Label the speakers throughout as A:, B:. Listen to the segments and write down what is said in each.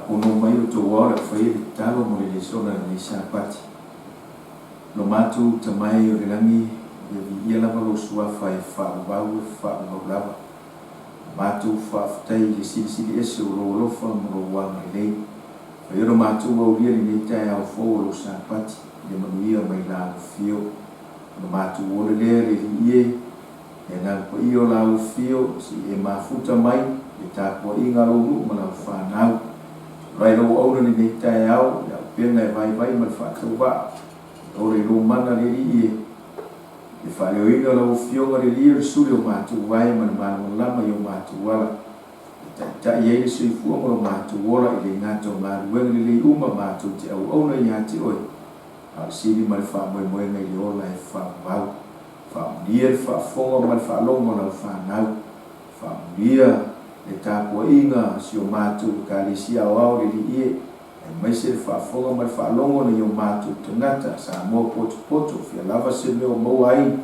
A: Faapono mai outou ao le au faia le tatalo mo le lesona i lenei Sapati. Lo matou Tama e o le lagi, ia viia lava lou Suafa e faavavau e faavavau lava. O matou faafetai i le silisili ese o lou alofa ma lou agalelei. Fai ona matou aulia lenei taeao fou o lou Sapati i le manuia mai la Afio. Ona matou ola lea le Alii e, le Agaga Paia o la Afio, se i e mafuta mai le tapuaiga a lou nuu ma lau fanau. Ola i lou auauna lenei taeao, le auupega e vaivai ma le faatauvaa. E ola i lou mana le Alii e, le faaleoina o lau Afioga le Alii o le suli o matou vae ma le malamalama i o matou ala. E taitai ai le soifua ma lo matou ola i le gata o galuega lelei uma matou te auauna ia te oe, a o le sili ma le faamoemoega i le ola e faavavau. Faamanuia le faafofoga ma le faalogo a lau fanau. Faamanuia le tapuaiga a si o matou Ekalesia Aoao le Alii e, aemaise le faafofoga ma le faalogo a nai o matou tagata Samoa potopoto, fia lava se mea o maua ai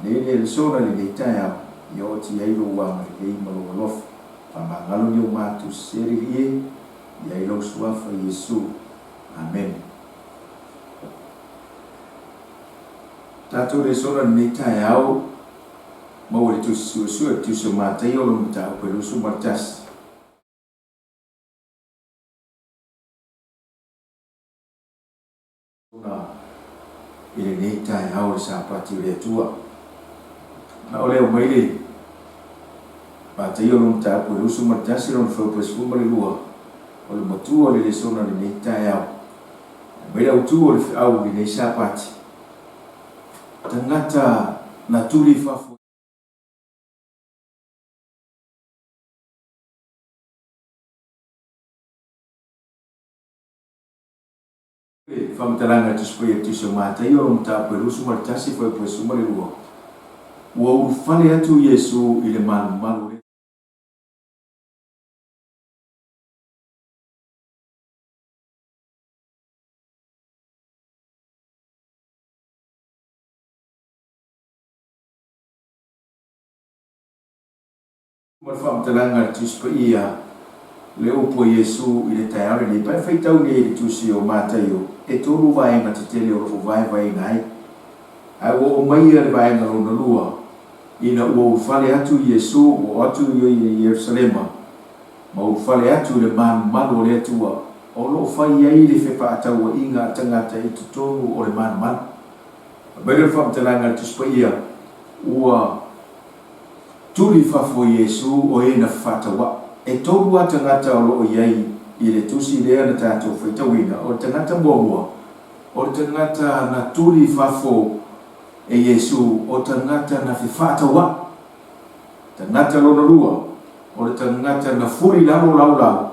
A: lenei lelesona i lenei taeao, ia oti ai lou agalelei ma lou alofa. Faamagalo ni o matou sese le Alii e, i ai lou Suafa Iesu. Amene. Tatou lesona lenei taeao, maua i le Tusi Suesue, le Tusi o Mataio, lona mataupu e 21. Ona i lenei taeao o le Sapati o le Atua. Na o le aumai le Mataio lona mataupu e 21 lona fuaiupu e 12, o le matua o le lesona i lenei taeao. Aumai le autu o le feau i lenei Sapati. Tagata na tuli i fafo. Le faamatalaga a Tusi Paia Tusi o Mataio lona mataupu e 21 fuaiupu e 12, Ua ulufale atu Iesu i le malumalu o le. Ma le faamatalaga a le Tusi Paia, le upu a Iesu i le taeao lenei, pae faitau nei i le Tusi o Mataio, e tolu vaega tetele o lo o vaevaeina ai. Ae ua oo mai ia le vaega lona lua, ina ua ulufale atu Iesu, ua oo atu ia i Ierusalema, ma ulufale atu i le malumalu o le Atua, o lo o fai ai le fefaatauaiga a tagata i totonu o le malumalu. Fai mai lea o le faamatalaga a le Tusi Paia, ua. Tuli i fafo Iesu o e na fefaatauaʻi. E tolu a tagata o lo o i ai i le tusi lea na tatou faitauina. O le tagata muamua, o le tagata na tuli i fafo e Iesu, o tagata na fefaatauaʻi. Tagata lona lua, o le tagata na fuli lalo laulau,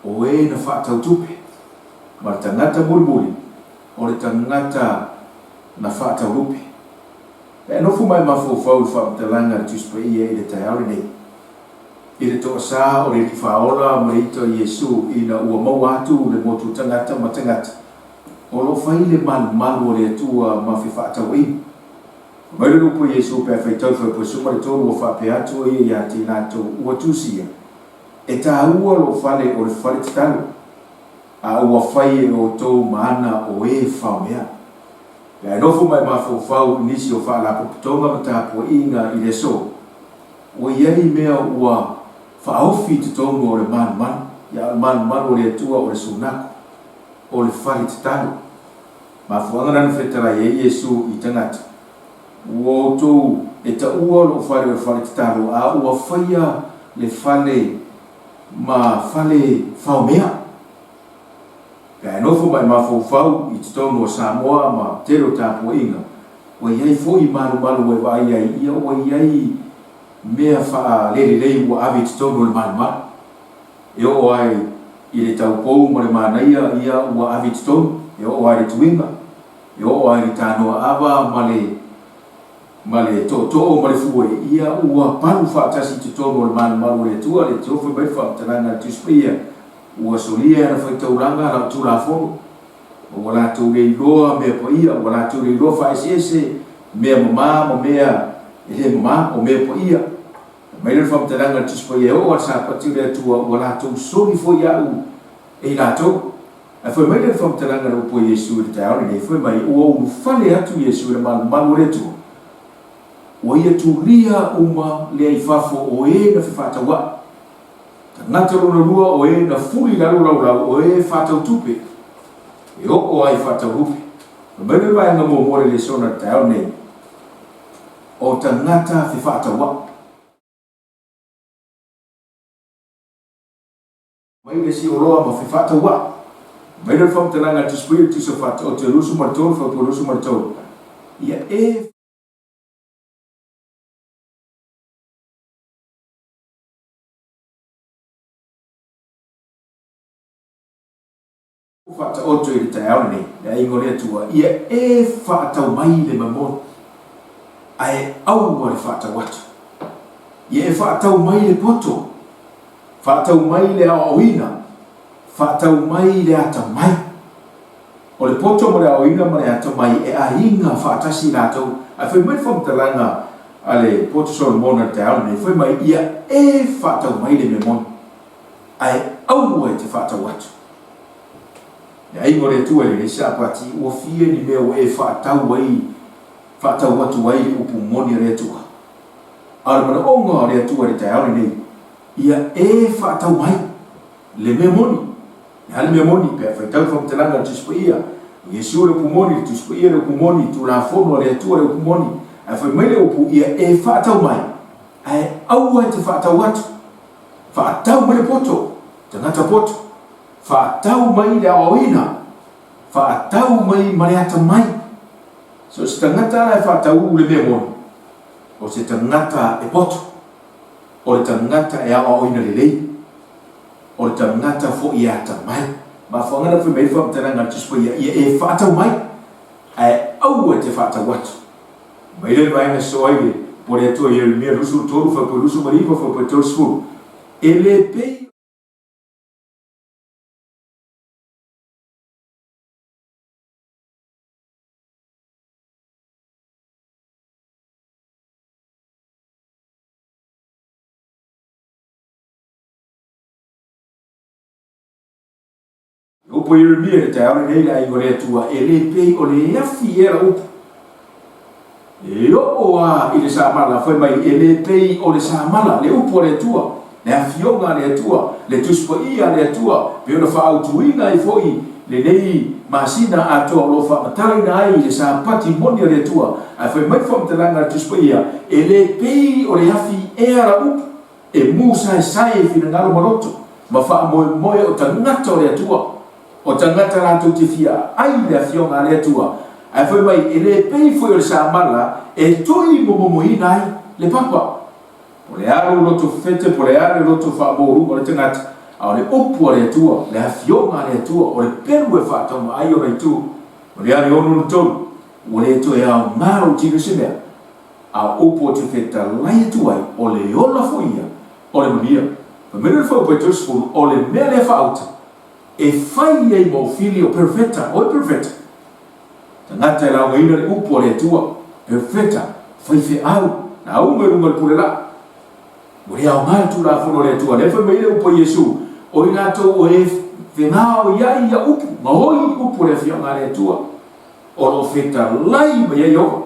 A: o e na faatau tupe. Ma le tagata mulimuli, o le tagata na faatau lupe. E nofo mai mafaufau i le faamatalaga a le Tusi Paia i le taeao lenei, i le toasā o le Alii Faaola ma le ita o Iesu ina ua maua atu le motu tagata ma tagata o lo o fai le malumalu o le Atua ma fefaatauaiga. Fai mai le lupu a Iesu pe a faitau i Fuaipuesu ma le tolu ua faapea atu o ia ia te i latou ua tusia, E taua lou fale o le fale tatalo, a ua fai e outou ma ana o e faomea. Pe a nofo mai mafaufau i nisi o faalapotopotoga ma tapuaiga i le aso, ua i ai mea ua faaofi i totonu o le malumalu, ia o le malumalu o le Atua o le sunako, o le fale tatalo. Mafuaaga na na fetalai ai Iesu i tagata, Ua outou e taua lou fale o le fale tatalo, a ua faia le fale ma fale faomea. Pe a e nofo ma e mafaufau i totonu o Samoa ma tele o tapuaiga, ua i ai foi malumalu ua e vaai ai, ia ua i ai mea faalelelei ua ave i totonu o le malumalu. E oo ai i le taupou ma le manaia, ia ua ave i totonu, e oo ai i le tuiga, e oo ai i le tanoa ava ma le ma le tootoo ma le fue, ia ua palu faatasi i totonu o le malumalu o le Atua, le tiofe mai le faamatalaga a le Tusi Paia, Ua solia e ana faitaulaga lau Tulafono, ma ua latou le iloa mea paia, ua latou le iloa faaeseese mea mamā ma mea e le mamā, o mea paia. Fai mai lea o le faamatalaga a le Tusi Paia, E oo lava i le Sapati o le Atua, ua latou soli foi au. E i latou. Ae fai mai lea le faamatalaga a le upu a Iesu i le taeao lenei, fai mai, Ua ulufale atu Iesu i le malumalu o le Atua, ua ia tulia uma lea i fafo o e na fefaataua'i. Tagata lona lua o e na fuli i lalo laulau o e faatau tupe, e oo ai faatau lupe. Fai mai le vaega muamua o le lesona i le taeao lenei, o tagata fefaataua'i. Mai le isi oloa ma fefaataua'i. Mai le faamatalaga a le Tusi Paia i le Tusi o Faataoto e 23 fuaiupu 23, Ia e. Faataoto i le taeao lenei, le aiga o le Atua, ia e faatau mai le mamona, ae aua le faatau atu. Ia e faatau mai le poto, faatau mai le aoaoina, faatau mai le atamai. O le poto ma le aoaoina ma le atamai e aiga faatasi latou. Ae fai mai le faamatalaga a le poto Solomona i le taeao lenei, fai mai, Ia e faatau mai le mea moni, ae aua e te faatau atu. Le aiga o le Atua i lenei Sapati, ua fia ni mea ua e faatau ai, faatau atu ai le upu moni a le Atua. A o le manaoga o le Atua i le taeao lenei, ia e faatau mai le mea moni. Le a le mea moni? Pe a faitau le faamatalaga a le Tusi Paia, o Iesu le upu moni, le Tusi Paia le upu moni, Tulafono a le Atua le upu moni. Ae fai mai le upu, ia e faatau mai, ae aua e te faatau atu. Faatau mai le poto, tagata poto. Faatau mai le aoaoina, faatau mai ma le atamai. So o se tagata la e faatauu le mea moni, o se tagata e poto, o le tagata e aoaoina lelei, o le tagata foi e atamai. Mafuaaga na fai mai ai le faamatalaga a le Tusi Paia, ia e faatau mai, ae aua e te faatau atu. Mai lea le vaega sosoo ai le po le Atua Ieremia 23, fuaiupu 29, fuaiupu 30, E le pei. E upu Ieremia i le taeao lenei le aiga o le Atua, e le pei o le afi ea lau upu. E oo a i le samala, fai mai, e le pei o le samala, le upu a le Atua, le afioga a le Atua, le Tusi Paia a le Atua, pei ona faaautuina ai foi lenei masina atoa o lo o faamatalaina ai le Sapati moni a le Atua. Ae fai mai le faamatalaga a le Tusi Paia, e le pei o le afi ea lau upu, e musaesae i finagalo ma loto, ma faamoemoe o tagata o le Atua, o tagata latou te fia ai le Afioga a le Atua, ae fai mai, e le pei foi o le samala e tui momomoina ai le papa. Po o le a lou loto fete, po o le a le loto faamouruga o le tagata, a o le upu a le Atua, le Afioga a le Atua, o le pelu e faatauma ai ona itu. O le a le 6 6, ua le toe aoga lou tino i se mea, A o upu ou te fetalai atu ai, o le ola foi ia, o le manuia. Fai mai le fuaiupu e 30, o le mea lea faauta, e fai ai ma ou fili o perofeta, o ai perofeta? Tagata e laugaina le upu a le Atua, perofeta, faifeau, lauga i luga o le pule laa. Ua le aoga le Tulafono a le Atua. Lea fai mai le upu a Iesu, o i latou o e fegaoiai ia upu, gaoi upu o le afioga a le Atua, o lo o fetalai mai ai Ieova.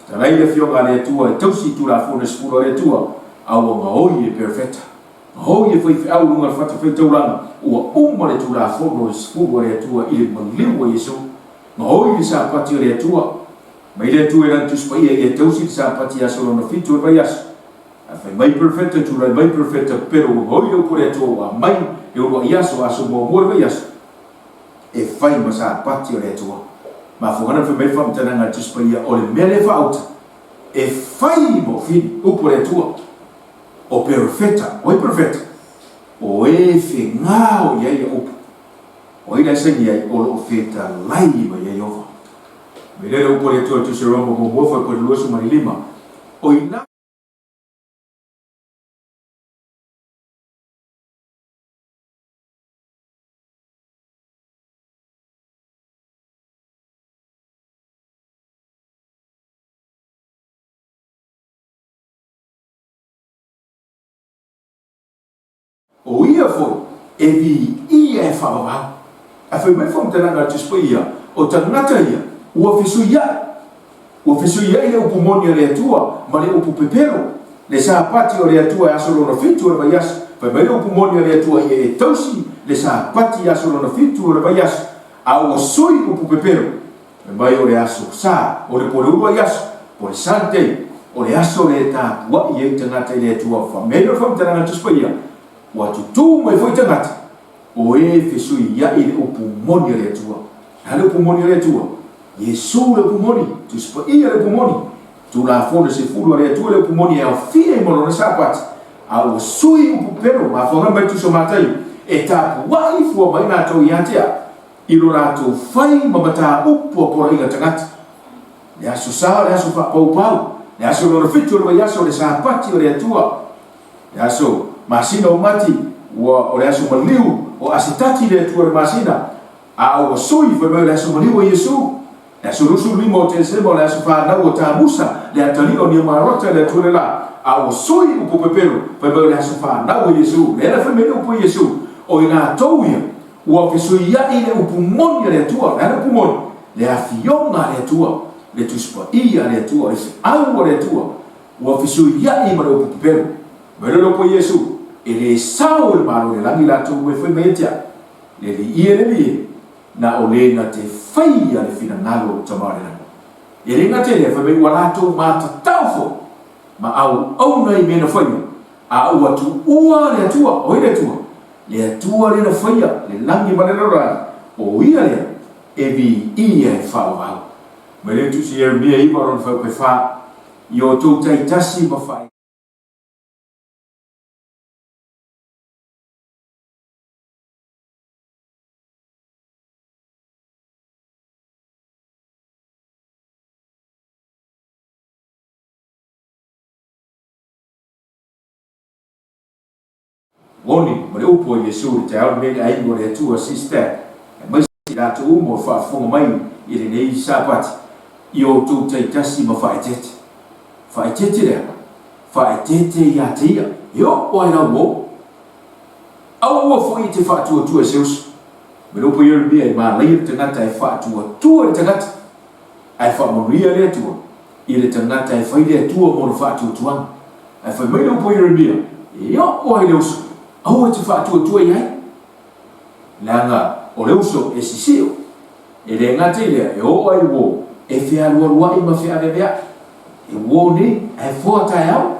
A: Fetalai le Afioga a le Atua e tausi i Tulafono e 10 a le Atua, a ua gaoi e perofeta, gaoi e faifeau i luga o le fatafaitaulaga, ua uma le Tulafono e 10 a le Atua i le maliu o Iesu. Gaoi le Sapati o le Atua. Mai le Atua i Lana Tusi Paia ia tausi le Sapati i aso lona fitu o le vaiaso. Ae fai mai perofeta, tulai mai perofeta, pepelo ua gaoi le upu a le Atua ua aumai le uluai aso, aso muamua o le vaiaso. e fai ma Sapati o le Atua. Mafuagana fai mai le faamatalaga a le Tusi Paia, o le mea lea faauta, e fai ma ofili, upu a le Atua, o perofeta, o ai perofeta? O e fegao i ai ia upu. O ai la e saini ai? O lo o fetalai mai ai Ieova. Mai lea le upu a le Atua i le Tusi a Roma muamua, fuaiupu 25, o i la. O ia foi e viia ae faavavau. Ae fai mai le faamatalaga a le Tusi Paia, o tagata ia ua fesuiai, ua fesuiai le upu moni a le Atua ma le upu pepelo, le Sapati o le Atua e aso lona fitu o le vaiaso. Fai mai le upu moni a le Atua ia e tausi le Sapati i aso lona fitu o le vaiaso, a ua sui upu pepelo. Fai mai o le aso Sa, o le po o le uluai aso, po o le Sunday, o le aso lea e tapuai ai tagata i le Atua. Fai mai le faamatalaga a le Tusi Paia, ua tutū mai foi tagata, O e fesuiai le upu moni a le Atua. Le a le upu moni a le Atua? Iesu le upu moni, Tusi Paia le upu moni, Tulafono sefulu a le Atua le upu moni e aofia ai ma Lona Sapati, a ua sui upu pelo, mafuaaga mai le Tusi o Mataio, e tapuai fua mai latou ia te au, i lo latou fai ma mataupu a poloaiga tagata. Le Aso Sa o le aso faapaupau, le aso lona fitu o le vaiaso o le Sapati o le Atua. Le aso masina o Mati, ua o le aso maliu o Asetati le Atua le masina, a ua sui fai mai o le aso maliu o Iesu. Le aso 25 o Tesema o le aso fanau o Tamusa, le atalii o Niamarota le Atua le la, a ua sui upu pepelo fai mai o le aso fanau o Iesu. Lea la fai mai le upu a Iesu, o i latou ia ua fesuiai le upu moni a le Atua. Le a le upu moni? Le afioga a le Atua, le Tusi Paia a le Atua, le feau a le Atua. Ua fesuiai ma le upu pepelo. Mai le lopo Iesu, e le sao i le Malo o le lagi latou ua e fai mai ia te au, Le alii e, le alii e, na o le na te faia le finagalo o le Tama o le lagi. E le gata i lea, fai mai ua latou matatau foi ma auauna i mea na faia, a ua tuua le Atua. O ai le Atua? Le Atua lea na faia le lagi ma le lalolagi, o Ia lea e viia e faavavau. Mai le Tusi Ieremia 9 lona fuaiupu e 4, I outou taitasi ma fai. Moni ma le upu a Iesu i le taeao lenei le aiga o le Atua sister aemaise i latou uma o faafofoga mai i lenei Sapati i outou taitasi ma faaeteete. Faaeteete le aga? Faaeteete ia te ia e oo ai lau uo. Aua foi e te faatuatua i se uso. Ma le upu a Ieremia e malaia le tagata e faatuatua i le tagata, ae faamanuia le Atua i le tagata e fai le Atua mo le faatuatuaga. Ae fai mai le upu a Ieremia, E oo ai le uso, aua e te faatuatua i ai, leaga o le uso e sisio. E le gata i lea, e oo ai uo e fealualuai ma feaveaveai. E uo nei, ae foa taeao.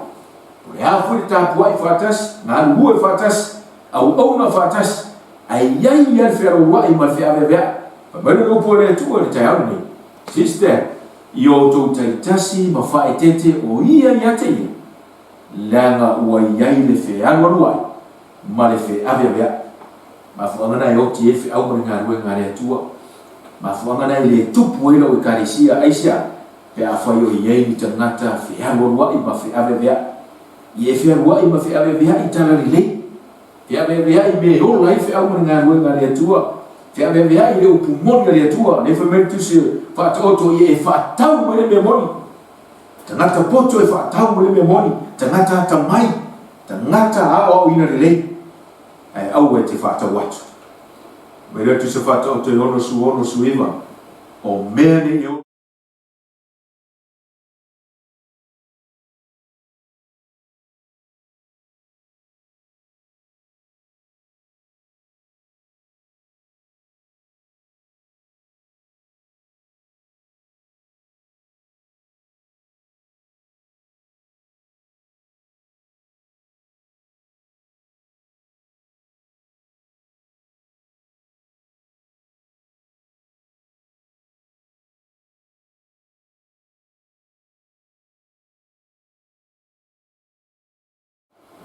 A: O le a foi le tapuai faatasi, galulue faatasi, auauna faatasi, ae i ai lava le fealualuai ma le feaveaveai. Fai mai le upu a le Atua i le taeao lenei, Sister, i outou taitasi ma faaeteete o ia ia te ia, leaga ua i ai le fealualuai ma le feaveaveai. Mafuaaga na e oti ai le feau ma le galuega a le Atua. Mafuaaga na e le tupu ai lau Ekalesia, aisea? Pe afai o i ai ni tagata fealualuai ma feaveaveai. Ia e fealuai ma feaveaveai i tala lelei. Feaveaveai i mea e ola ai feau ma le galuega a le Atua. Feaveaveai i le upu moni a le Atua. Lea fai mai le Tusi Faataoto, ia e faatau mai le mea moni. Tagata poto e faatau mai le mea moni. Tagata atamai, tagata aoaoina lelei, ae aua e te faatau atu. Mai lea Tusi Faataoto e 66, o mea nei e.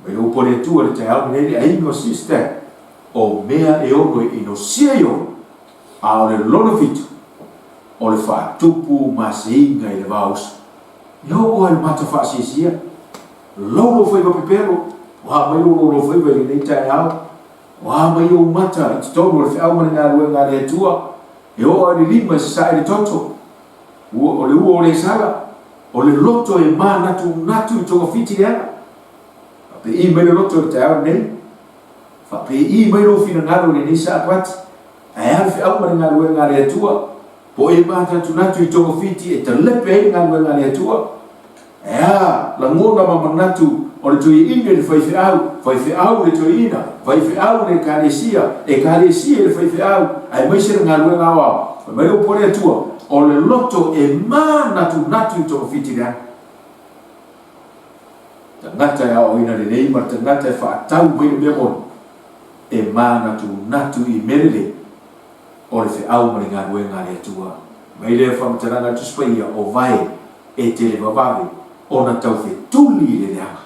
A: Mai le upu a le Atua i le taeao lenei le aiga o sister, o mea e ono e inosia i ono, a o le lona fitu, o le faatupu maseiga i le vaoso. E oo lava i le mata faasiasia, lou lou faiva pepelo, o a mai lou lou faiva i lenei taeao, o a mai ou mata i totonu o le feau ma le galuega a le Atua, e oo lava i le lima e sasae i le toto, ua, o le ua o le sala, o le loto e manatunatu i togafiti leaga. A pe i mai le loto i le taeao lenei, Faapei mai lou finagalo i lenei Sapati, ae a le feau ma le galuega a le Atua? Po o e manatunatu i togafiti e talepe ai le galuega a le Atua? Ae a lagona ma manatu o le toeaina i le faifeau, faifeau i le toeaina, faifeau i le ekalesia, ekalesia i le faifeau, aemaise le galuega aoao? Fai mai le upu a le Atua, o le loto e manatunatu i togafiti leaga. Tagata e aoaoina lelei ma le tagata e faatau mai le mea moni, e manatunatu i mea lelei o le feau ma le galuega a le Atua. Mai lea faamatalaga a le Tusi Paia, o vae e televavave ona taufetuli i le leaga.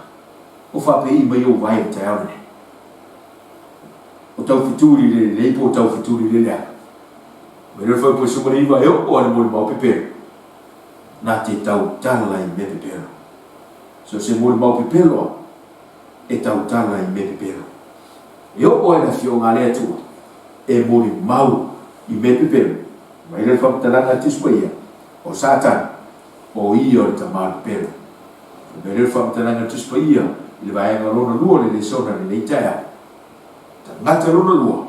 A: O faapei mai ou vae i le taeao lenei? O taufetuli i le lelei po o taufetuli i le leaga? Mai lea o le Fuaiupu 19 e oo lava i le molimau pepelo, na te tautala i mea pepelo. So se molimau pepelo a e tautala i mea pepelo. E oo ai le Afioga a le Atua e molimau i mea pepelo, mai lea le faamatalaga a Tusi Paia, o Satani, o ia o le tama pepelo. Fai mai lea le faamatalaga a Tusi Paia i le vaega lona lua o le lesona i lenei taeao, Tagata lona lua,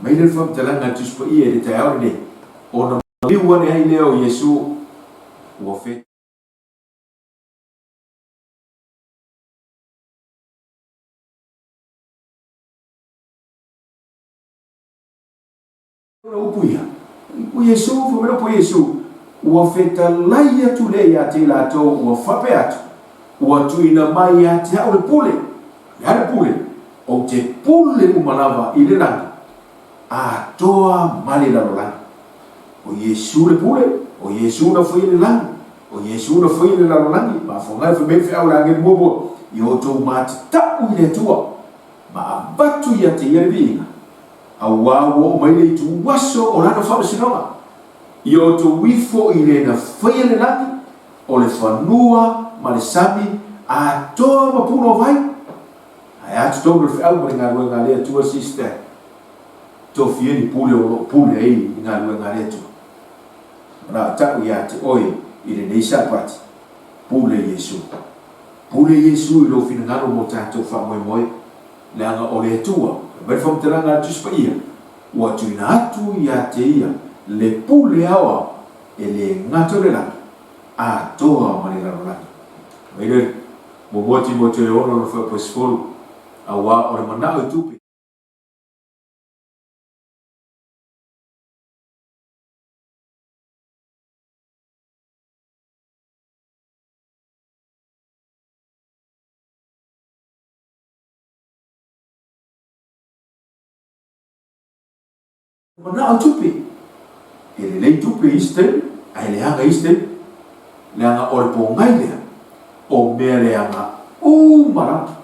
A: Mai lea le faamatalaga a le Tusi Paia i le taeao lenei, ona maliu ane ai lea o Iesu, ua fe. Ona upu ia, o Iesu, fai mai le upu a Iesu, ua fetalai atu lea ia te i latou ua faapea atu, Ua tuuina mai ia te au le pule, le a le pule? Ou te pule uma lava i le lagi atoa ma le lalolagi. O Iesu le pule, o Iesu na faia le lagi, o Iesu na faia le lalolagi. Mafuaaga fai mai le feau a le agelu muamua, Ia outou matatau i le Atua, ma avatu ia te ia le viiga, auā ua oo mai le ituaso o lana faamasinoga. Ia outou ifo i le na faia le lagi, o le fanua ma le sami, atoa ma puna o vai. Ae a totonu o le feau ma le galuega a le Atua sister, tofia ni pule o lo o pule ai i galuega a le Atua. Manao tau ia te oe i lenei Sapati, pule Iesu. Pule Iesu i lou finagalo mo tatou faamoemoe, leaga o le Atua, fai mai le faamatalaga a le Tusi Paia, ua tuuina atu ia te ia le pule aoao e le gata o le lagi, atoa ma le lalolagi. Mai le muamua Timoteo e ono lona fuaiupu e 10, auā o le manao i tupe. Manao tupe. E lelei tupe i isi taimi, ae leaga i isi taimi. Leaga o le pogai lea, o mea leaga uma lava.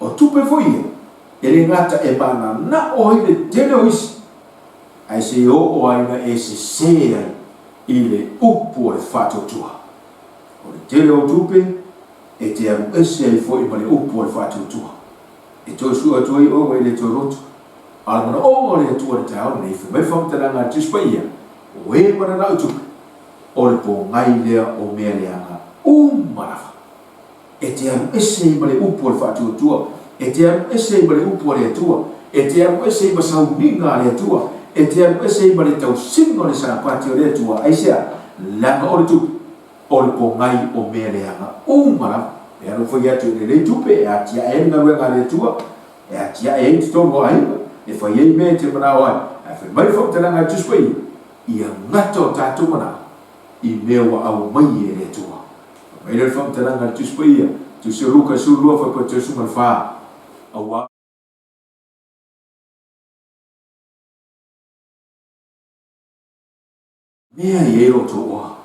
A: O tupe foi ia, e le gata e mananao ai le tele o isi, ae se i oo ai na e sese ai i le upu o le faatuatua. O le tele o tupe, e te alu ese ai foi ma le upu o le faatuatua. E toe sue atu ai oe ua e le toe loto. A o le manaoga o le Atua i le taeao lenei, fai mai le faamatalaga a le Tusi Paia, O e mananao i tupe, o le pogai lea o mea leaga uma lava. E te alu ese ai ma le upu a le faatuatua, e te alu ese ai ma le upu a le Atua, e te alu ese ai ma sauniga a le Atua, e te alu ese ai ma le tausiga o le Sapati o le Atua. Aisea? Leaga o le tupe. O le pogai o mea leaga uma lava. E alu foi atu e lelei tupe e atiae ai le galuega a le Atua, e atiae ai totonu o aiga, e fai ai mea e te manao ai. Ae fai mai le faamatalaga a le Tusi Paia, ia gata o tatou manao i mea ua aumai e le Atua. Fai mai lea le faamatalaga a le Tusi Paia, Tusi o Luka 12 fuaiupu 34, Auā. Mea i ai lo outou oa.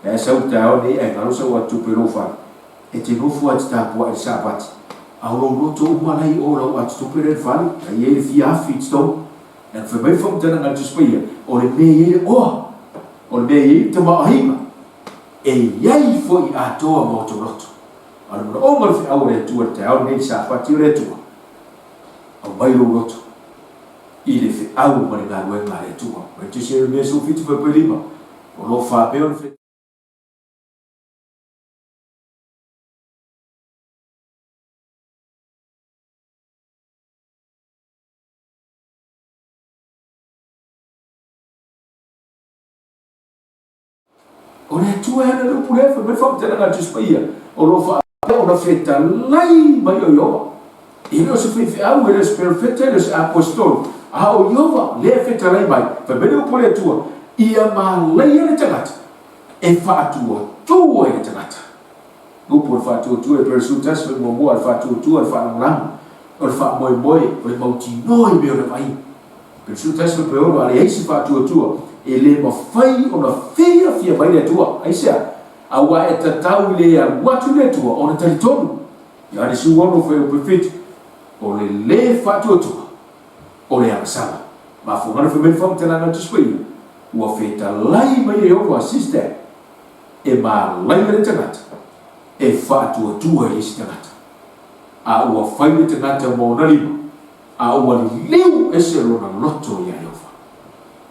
A: Pe a e sau i le taeao lenei ae galo sau atu tupe i lou fale, e te nofo lava e te tapuai i le Sapati, a o lou loto uma la i o lau atu tupe lea i le fale, la i ai le fia afi i totonu. Leaga fai mai le faamatalaga a le Tusi Paia, o le mea e i ai le oa, o le mea e i ai le tamaoaiga, e i ai foi atoa ma outou loto. A o le manaoga o le feau a le Atua i le taeao lenei i le Sapati o le Atua, aumai lou loto i le feau ma le galuega a le Atua. Mai Tusi Ieremia 17 fuaiupu 5, o lo o faapea ona. O le Atua e ana le upu lea, fai mai le faamatalaga a le Tusi Paia, o lo o faapea ona fetalai mai o Ieova. E le o se faifeau, e le o se perofeta, e le o se aposetolo, a o Ieova lea e fetalai mai. Fai mai le upu a le Atua, Ia malaia le tagata e faatuatua i le tagata. Upu o le faatuatua e Peresu tasi fai muamua o le faatuatua, o le faalagolago, o le faamoemoe, o le mautinoa i mea o le vaai. Peresu tasi fai paeolo, a leai se faatuatua, e le mafai ona fiafia mai le Atua. Aisea? Aua e tatau i le alu atu i le Atua ona talitonu. Ioane 16 fai upu e 7, o le le faatuatua, o le agasala. Mafuagana fai mai le faamatalaga a le Tusi Paia, ua fetalai mai e Ieova, sister, e malaia le tagata e faatuatua i le isi tagata, a ua fai le tagata ma ona lima, a ua liliu ese lona loto iā Ieova.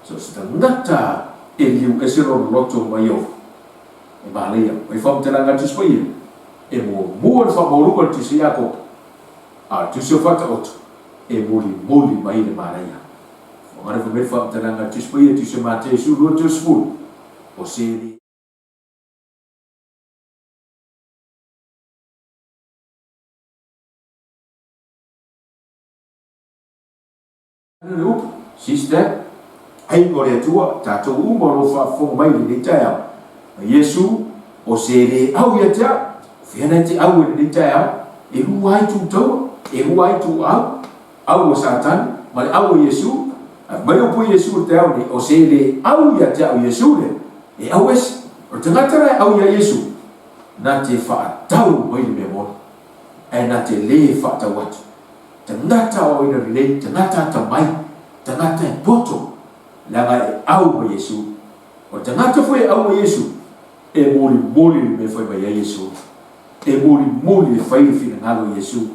A: So se tagata e liliu ese lona loto mai Ieova, e malaia. Mai faamatalaga a le Tusi Paia, e muamua le faamaualuga o le Tusi a Iakopo, a o le Tusi o Faataoto, e mulimuli mai le malaia. Ua gana fai mai le faamatalaga a le Tusi Paia, Tusi a Mateo 12, 30, O se le. Le upu, sister, aiga o le Atua, tatou uma o lo o faafofoga mai i lenei taeao, ma Iesu, o se le au ia te au, o fea na e te au i lenei taeao? E lua ai tou taua, e lua ai tou au, au a Satani ma le au a Iesu. Ae fai mai le upu a Iesu i le taeao nei, o se le au ia te au Iesu lea, e au ese. O le tagata la e au ia Iesu, na te faatau mai le mea moni, ae na te le faatau atu. Tagata aoaoina lelei, tagata atamai, tagata e poto, leaga e au ma Iesu. O le tagata foi e au ma Iesu, e molimoli le mea e fai mai ai Iesu. E mulimuli e fai le finagalo o Iesu.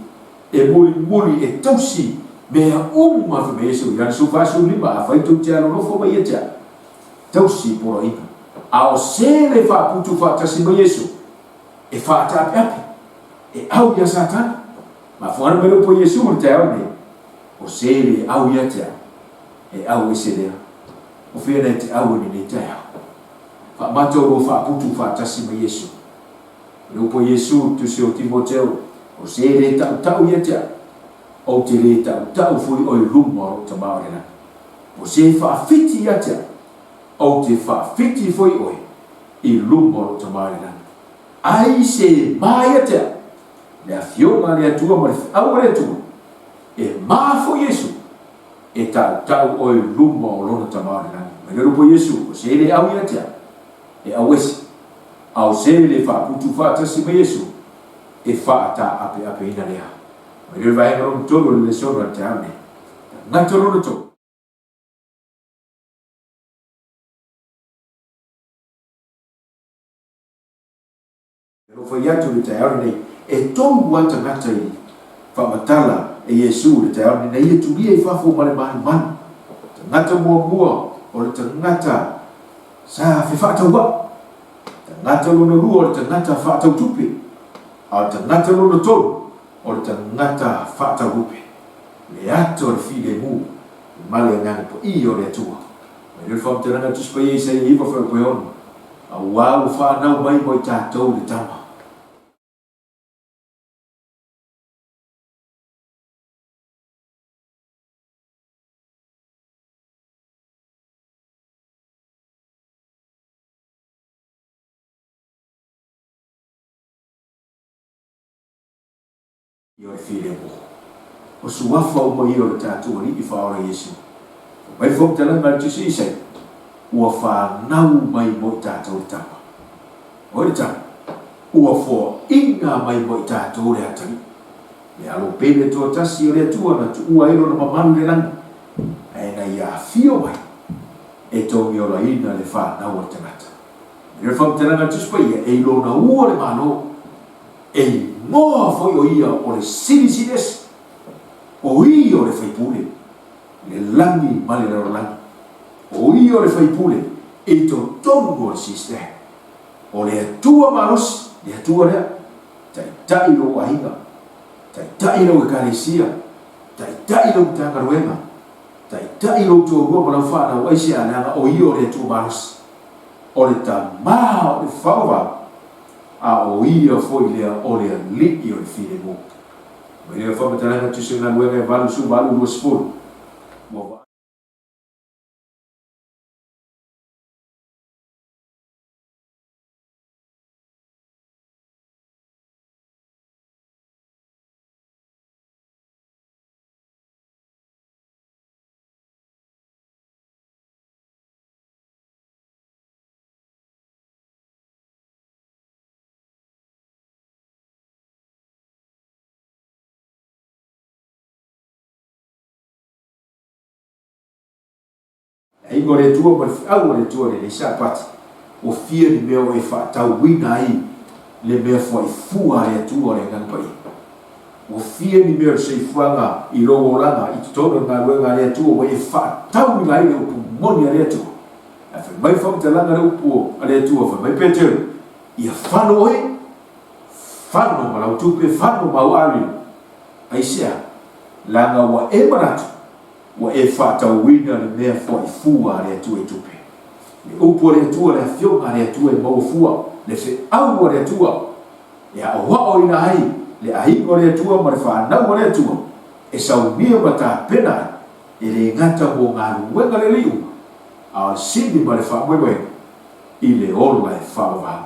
A: E mulimuli e tausi mea uma fai mai Iesu. Ioane 14, 15, Afai tou te alolofa mai ia te au, tausi i poloaiga. A o se le faaputu faatasi ma Iesu, e faataapeape, e au ia Satani. Mafuana mai le upu a Iesu i le taeao lenei, O se le au ia te au, e au ese lea. O fea na e te au i lenei taeao? Faamata o lua faaputu faatasi ma Iesu. O le upu a Iesu i le tusi o Timoteo, O se e le tautau ia te au, ou te le tautau foi oe i luma o lou Tama o le lagi. O se e faafiti ia te au, ou te faafiti foi oe i luma o lou Tama o le lagi. Ai se e ma ia te au, le Afioga a le Atua ma le feau a le Atua, e ma foi Iesu, e tautau oe i luma o lona Tama o le lagi. Mai le upu a Iesu, O se e le au ia te au, e auese, a o se le faaputu faatasi ma Iesu, e faataapeapeina lea. Mai le vaega lona tolu o le lesona o le taeao nei. Tagata lona tolu. E alofa atu i le taeao lenei, e tolu lava tagata i faamatala e Iesu i le taeao lenei, na ia tulia i fafo ma le malumalu. Tagata muamua o le tagata sa fefaatauaʻi, tagata lona lua o le tagata faatautupe, a o le tagata lona tolu o le tagata faataurupe. Le ata o le filemu ma le Agaga Paia o le Atua. Mai lea o le faamatalaga a le Tusi Paia Isaia 9 fuaiupu e 6, Auā ua fanau mai mo i tatou le Tama. Ia o le filemu. O suafa uma ia o le tatou Alii Faaola Iesu. Fai mai le faamatalaga a le Tusi Isaia, Ua fanau mai mo i tatou le Tama. O ai le Tama? Ua foaiina mai mo i tatou le Atalii. Le alo pele toatasi o le Atua na tuua ai lona mamalu i le lagi, ae na ia afio mai e togiolaina le fanau a le tagata. I le faamatalaga a le Tusi Paia, e i lona ua le Malo, e igoa foi o ia o le Silisili Ese, o ia o le Faipule, le lagi ma le lalolagi, o ia o le Faipule i totonu o le Sister, o le Atua malosi, le Atua lea, taitai lou aiga, taitai lau Ekalesia, taitai lau Matagaluega, taitai lou toalua ma lau fanau, aisea? Leaga o ia o le Atua malosi. O le Tama o le faavavau, a o Ia foi lea o le Alii o le filemu. Mai lea faamatalaga tusi o galuega e 88 20, ua. Aiga o le Atua ma le feau a le Atua lenei Sapati, ua fia ni mea o e faatauina ai le mea fuaifua a le Atua o le Agaga Paia. Ua fia ni mea o le soifuaga i lou olaga i totonu o le galuega a le Atua ua e faatauina ai le upu moni a le Atua. Ae fai mai le faamatalaga le upu a le Atua, fai mai Petero, Ia fano oe, fano ma lau tupe, fano ma au ario. Aisea? Leaga ua e manatu Ua e faatauina le mea fuaifua a le Atua i tupe. Le upu a le Atua, le Afioga a le Atua e maua fua, le feau a le Atua e aoaoina ai le aiga o le Atua ma le fanau a le Atua e saunia ma tapena ai, e le gata mo galuega lelei uma, a o le sini ma le faamoemoega i le ola e faavavau.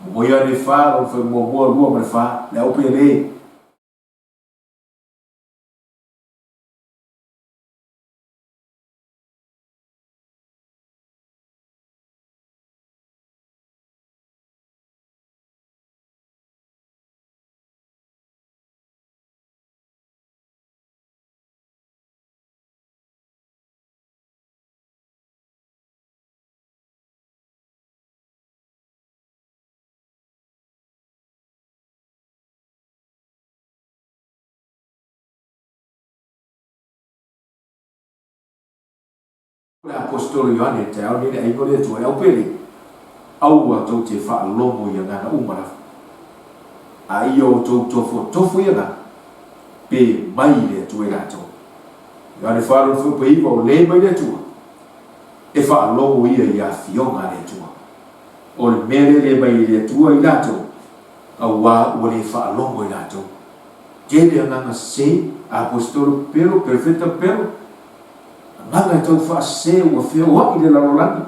A: Momoi ane e fa, lona fai muamua, lua ma le fa, le aupe le. Le Aposetolo Ioane i le taeao lenei le aiga o le Atua e aupele, aua tou te faalogo i agaga uma lava, a ia outou tofuatofo i agaga, pe mai i le Atua i latou. Ioane 4:9 O le mai le Atua, e faalogo ia i afioga a le Atua. O le mea lea le mai i le Atua i latou, auā ua le faalogo i latou. Tele agaga sese, Aposetolo pepelo, perofeta pepelo, agaga e tau faasese ua feoai i le lalolagi.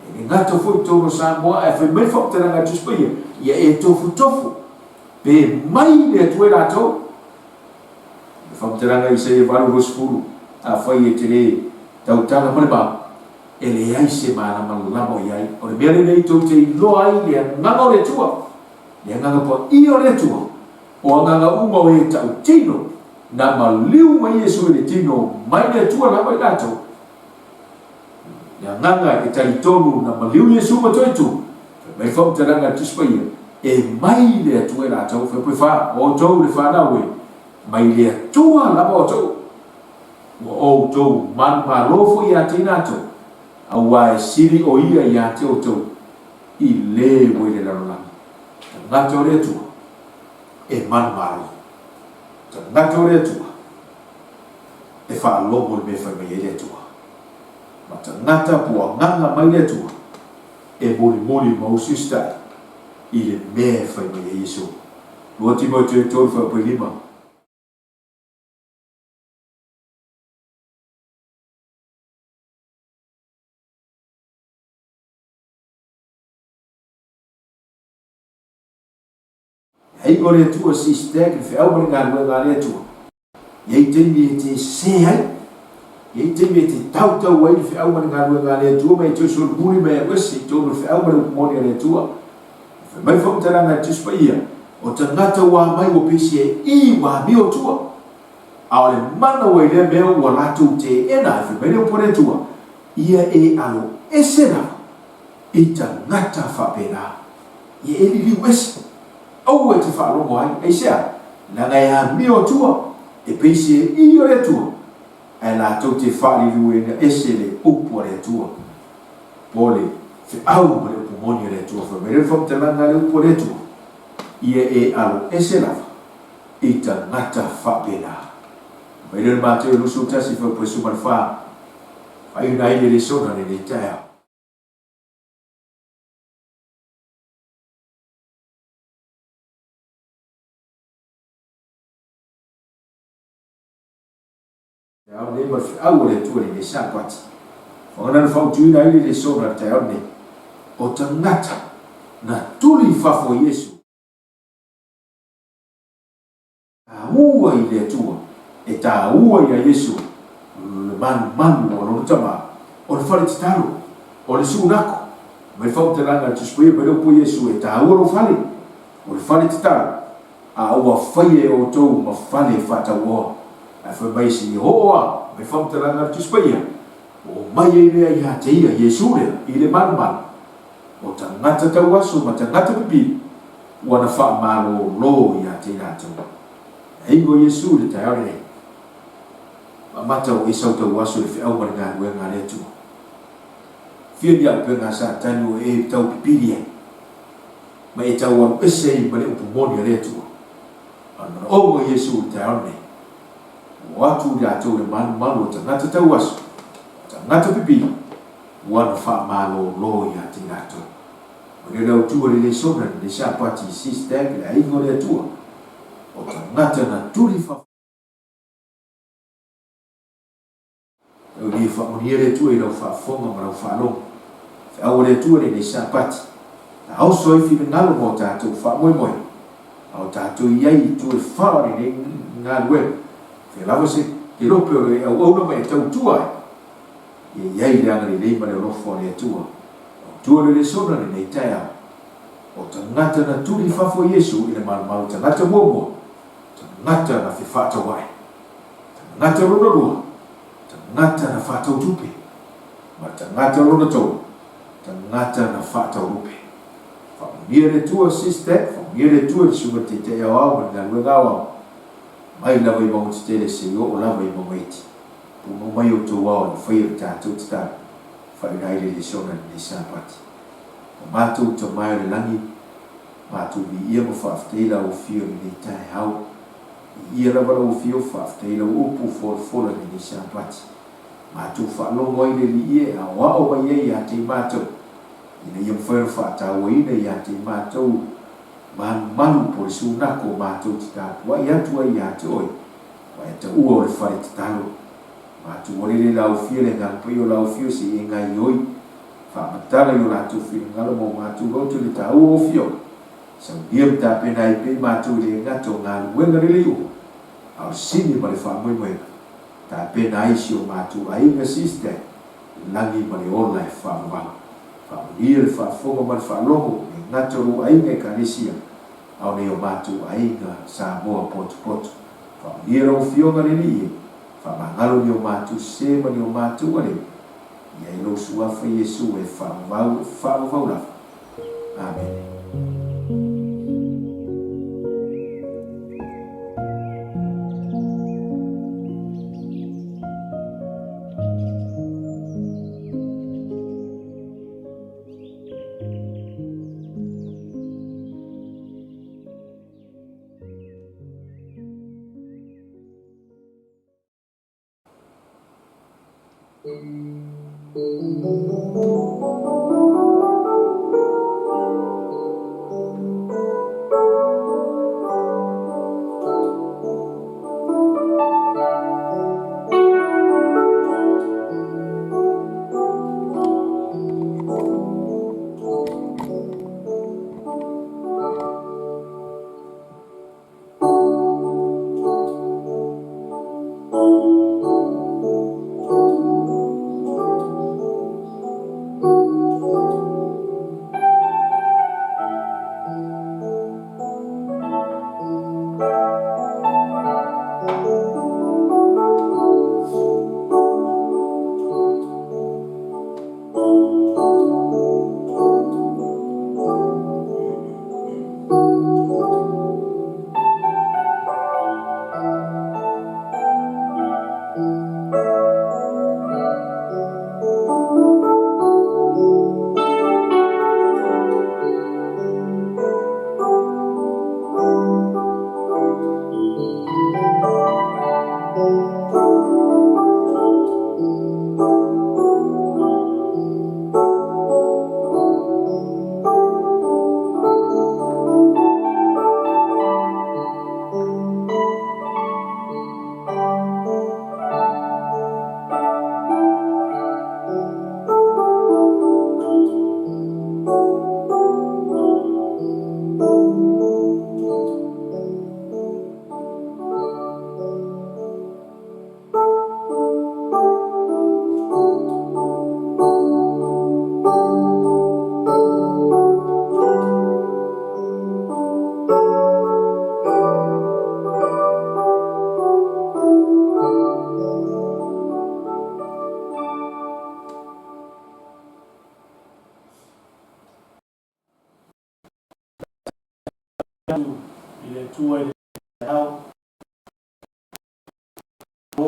A: E le gata foi i totonu o Samoa, ae fai mai le faamatalaga a Tusi Paia, ia e tofutofu pe mai le Atua i latou. Le faamatalaga a Isaia 8:20, Afai e te le tautala ma le mau, e leai se malamalama o i ai. O le mea lenei tou te iloa ai le agaga o le Atua, le agaga paia o le Atua, o agaga uma o e tautino, na maliu mai Iesu i le tino mai le Atua lava i latou. Le agaga e talitonu na maliu Iesu ma toe tu, fai mai le faamatalaga a le Tusi Paia, e mai le Atua i latou, fai pue fa, o outou le fanau e, mai le Atua lava outou. Ua outou manumalo foi ia te i latou, auā e sili o ia ia te outou i le ua i le lalolagi. Tagata o le Atua e manumalo. Tagata o le Atua e faalogo i le mea e fai mai ai le Atua. Ma tagata po o agaga mai le Atua e mulimuli ma usiusitai i le mea e fai mai ai Iesu. 2 Timoteo 3 fuaiupu 5. E aiga o le Atua sister le feau ma le galuega a le Atua. E i ai taimi e te sese ai, e i ai taimi e te tautau ai le feau ma le galuega a le Atua ma e toe solomuli mai au ese i totonu o le feau ma le upu moni a le Atua. Fai mai le faamatalaga a le Tusi Paia, o tagata ua amai ua pei se i ua amio atua. A o le mana ua i lea mea ua latou teena ai, fai mai le upu a le Atua, ia e alo ese lava i tagata faapena. Ia e liliu ese, aua e te faalogo ai, aisea? Leaga e amio atua, e pei se i o le Atua, ae latou te faaliliuina ese le upu a le Atua, po o le feau ma le upu moni a le Atua. Fai mai lea le faamatalaga a le upu a le Atua, ia e alo ese lava i tagata faapena. Fai mai lea le Mateo 21 fuaiupu 14, Faaiuna ai le lesona lenei taeao. Taeao lenei ma le feau a le Atua i lenei Sapati. Ua na fautuina ai le lesona i le taeao lenei, o tagata na tuli i fafo e Iesu. Taua i le Atua, e taua ia Iesu le malumalu o lona Tama, o le fale tatalo, o le suunako. Mai le faamatalaga a le Tusi Paia mai le upu a Iesu, e taua lou fale, o le fale tatalo, a ua faia e outou ma fale faatauoa. Ae fai mai se i oo a mai faamatalaga a le Tusi Paia, ua omai ai lea ia te ia, Iesu lea, i le malumalu, o tagata tauaso ma tagata pipili, ua na faamalōlō ia te i latou. E aiga o Iesu i le taeao lenei, amata ua e sau tauaso i le feau ma le galuega a le Atua. Fia ni auupega a Satani ua e tau pipili ai, ma e tau alu ese ai ma le upu moni a le Atua. A o le manaoga o Iesu i le taeao lenei, ua o atu i latou le malumalu o tagata tauaso, o tagata pipili, ua na faamalōlō ia te i latou. O lea le autu a le lesona lenei Sapati i Sistag, le aiga o le Atua, o tagata na tuli fafo. Taulia faamanuia le Atua i lau faafofoga ma lau faalogo. Feau a le Atua lenei Sapati, na oso ai finagalo ma o tatou faamoemoe, a o tatou i ai i itu e fa o lenei galuega, fea lava se kelope o lo e auauna ma e tautua ai, ia i ai le agalelei ma le alofa o le Atua. Autua le lesona lenei taeao, o tagata na tuli i fafo Iesu i le malumalu tagata muamua, tagata na fefaataua'i. Tagata lona lua, tagata na faatautupe, ma le tagata lona tolu, tagata na faataurupe. Faamanuia le Atua sister, faamanuia le Atua i le susuga i le Taitai Aoao ma le galuega aoao, mai lava i mauga tetele seia oo lava i mauga iti. Punou mai outou ao e mafai ona tatou tatalo, faaiuna ai le lesona i lenei Sapati. O matou Tama e o le Lagi, matou viia ma faafetai lau Afio i lenei taeao. Viia lava lau Afio, faafetai lau upu folafola i lenei Sapati. Matou faalogo ai le Alii e aoao mai ai ia te i matou, ina ia mafai ona faatauaina ia te i matou malumalu po o le sunako matou te tapuai atu ai ia te Oe, ua e taua o le fale tatalo. Matou alele lau Afio le Agaga Paia o lau Afio se i e gaioi, faamatala i o latou finagalo ma o matou loto i le taua o Afioga. Saunia ma tapena ai pea i matou i le gata o galuega lelei uma, a o le sini ma le faamoemoega, tapena ai si o matou aiga sister i lagi ma le ola e faavavau. Faamanuia le faafofoga ma le faalogo i le gata o lou aiga Ekalesia, a o nei o matou aiga Samoa potopoto. Faamanuia lau Afioga le Alii e, faamagalo ni o matou sē ma ni o matou aleu, ia i lou Suafa Iesu e faavavau e faavavau lava. Amene.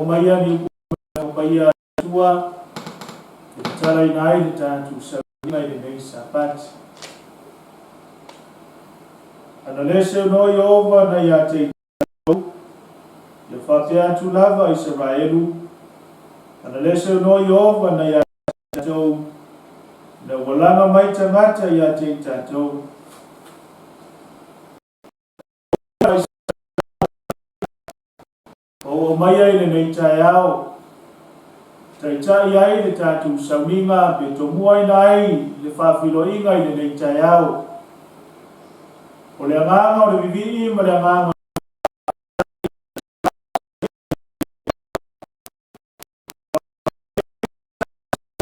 B: Oo mai ia ni upu paia a le Atua e tatalaina ai le tatou sauniga i lenei Sapati. Ana le seunoa Ieova na ia te i tatou, ia faapea atu lava Isaraelu, Ana le seunoa Ieova na ia te tatou, ina ua laga mai tagata ia te i tatou. Ua oo mai ai lenei taeao, taitai ai le tatou sauniga pe tomuaina ai le faafeiloaiga i lenei taeao. O le agaga o le vivii ma le agaga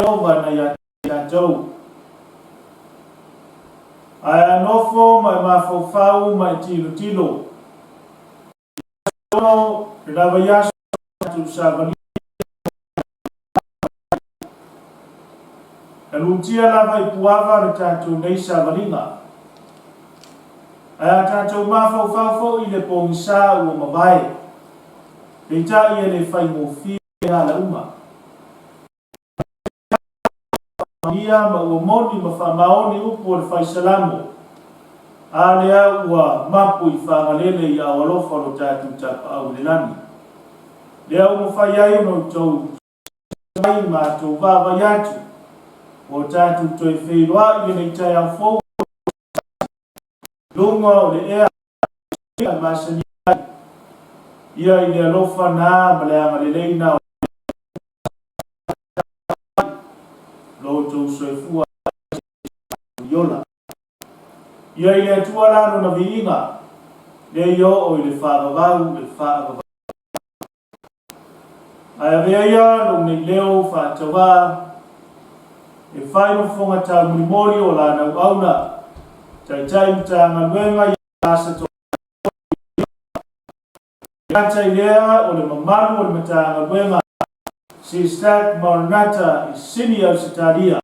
B: o le na ia tatou. Ae a nofo ma e mafaufau ma e tilotilo, ono le vaiaso tatou savali na lutia lava i puava le tatou nei savaliga. Ae a tatou mafaufau foi i le pogisa ua mavae, peitai e le faigofie ala uma. Ia ma ua moni ma faamaoni upu o le Fai Salamo, A lea ua mapu i Fagalele i ao alofa lo tatou Tapaau i le lagi. Lea ua mafai ai ona outou mai ma outou vaavaai atu, ua tatou toe feiloai i lenei taeao fou i luga o le ea e masani ai ia i le alofa na ma le agalelei na o lo outou soifua i ola. Ia i le Atua la lona viiga, lea i oo i le faavavau e faavavau. Ae avea ia lou nei leo faatauvaa e fai ma fofoga taumolimoli o lana auauna, taitai Matagaluega i asa Gata i lea o le mamalu o le Matagaluega Sistac Maranatha i Sini Ausetalia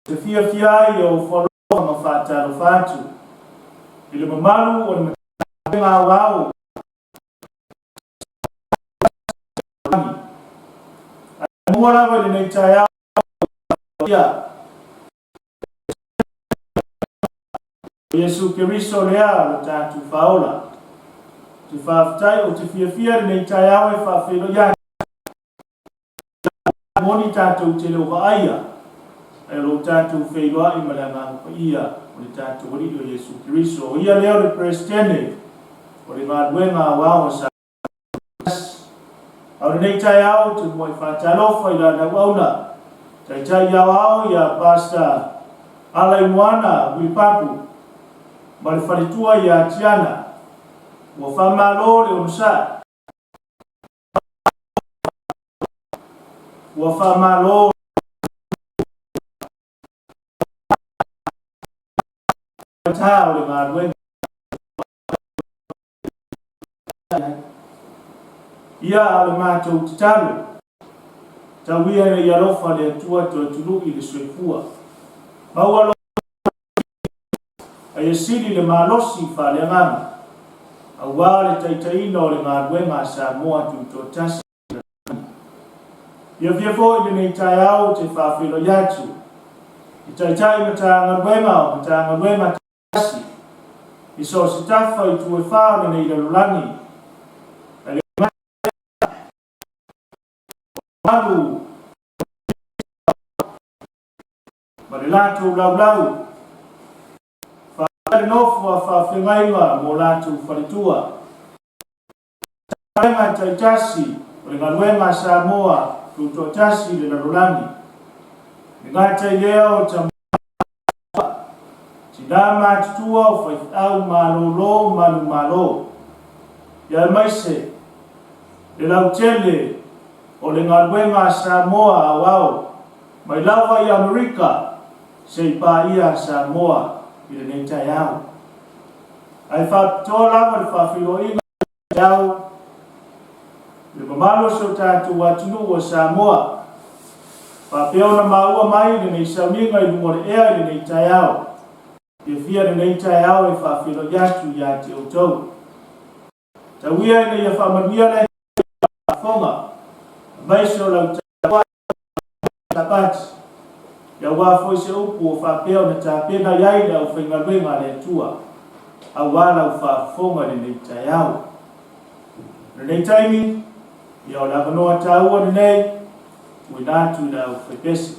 B: te fiafia ai e ofo alofa ma faatalofa atu i le mamalu o le Matagaluega Aoao Ae mua lava i lenei taeao ia O Iesu Keriso lea lo tatou Faaola. Ou te faafetai, ou te fiafia lenei taeao e faafeiloai atu. Moni tatou te le o vaaia, ae o lo tatou feiloai ma le Agaga Paia o le tatou Alii o Iesu Keriso. O ia lea o le Peresetene o le galuega aoao a Samoa. A o lenei taeao ou te muai faatalofa i lana auauna, taitai aoao ia Pastor Alaimoana Wilipapu ma le faletua ia Tiana. Ua faamalo le onosai. Ua faamalo tā o le galuega. Ia a o le matou tatalo, tau ia ina ia alofa le Atua toe tului le soifua. Maua lo a ia sili le malosi faaleagaga, aua le taitaiina o le galuega a Samoa Tutoatasi i lagi. Ia fia foi lenei taeao ou te faafeiloai atu i Taitai Matagaluega o Matagaluega tasi i so o se tafa i itu e fā o lenei lalolagi, ae le malu ma le latou laulau faapea le nofo a faafeagaiga mo latou faletua. Galuega taitasi o le galuega a Samoa Tutoatasi i le lalolagi. E gata i lea o tama, tina matutua o faifeau malolo manumalo, ia aemaise le lautele o le galuega a Samoa aoao mai lava i Amerika se i paia Samoa i lenei taeao. Ae faapitoa lava le faafeiloaiga Tau le mamalu o si o tatou atunuu o Samoa, faapea ona maua mai lenei sauniga i luga o le ea i lenei taeao. Fiafia lenei taeao e faafeiloai atu ia te outou. Tau ia ina ia faamanuia le Atua. faafofoga, aemaise o lau tapuai Sapati, aua foi se upu ua faapea ona tapena i ai le aufaigaluega a le Atua, aua lau faafofoga i lenei taeao. O lenei taimi, ia o le avanoa taua lenei, tuuina atu i le aufaipese.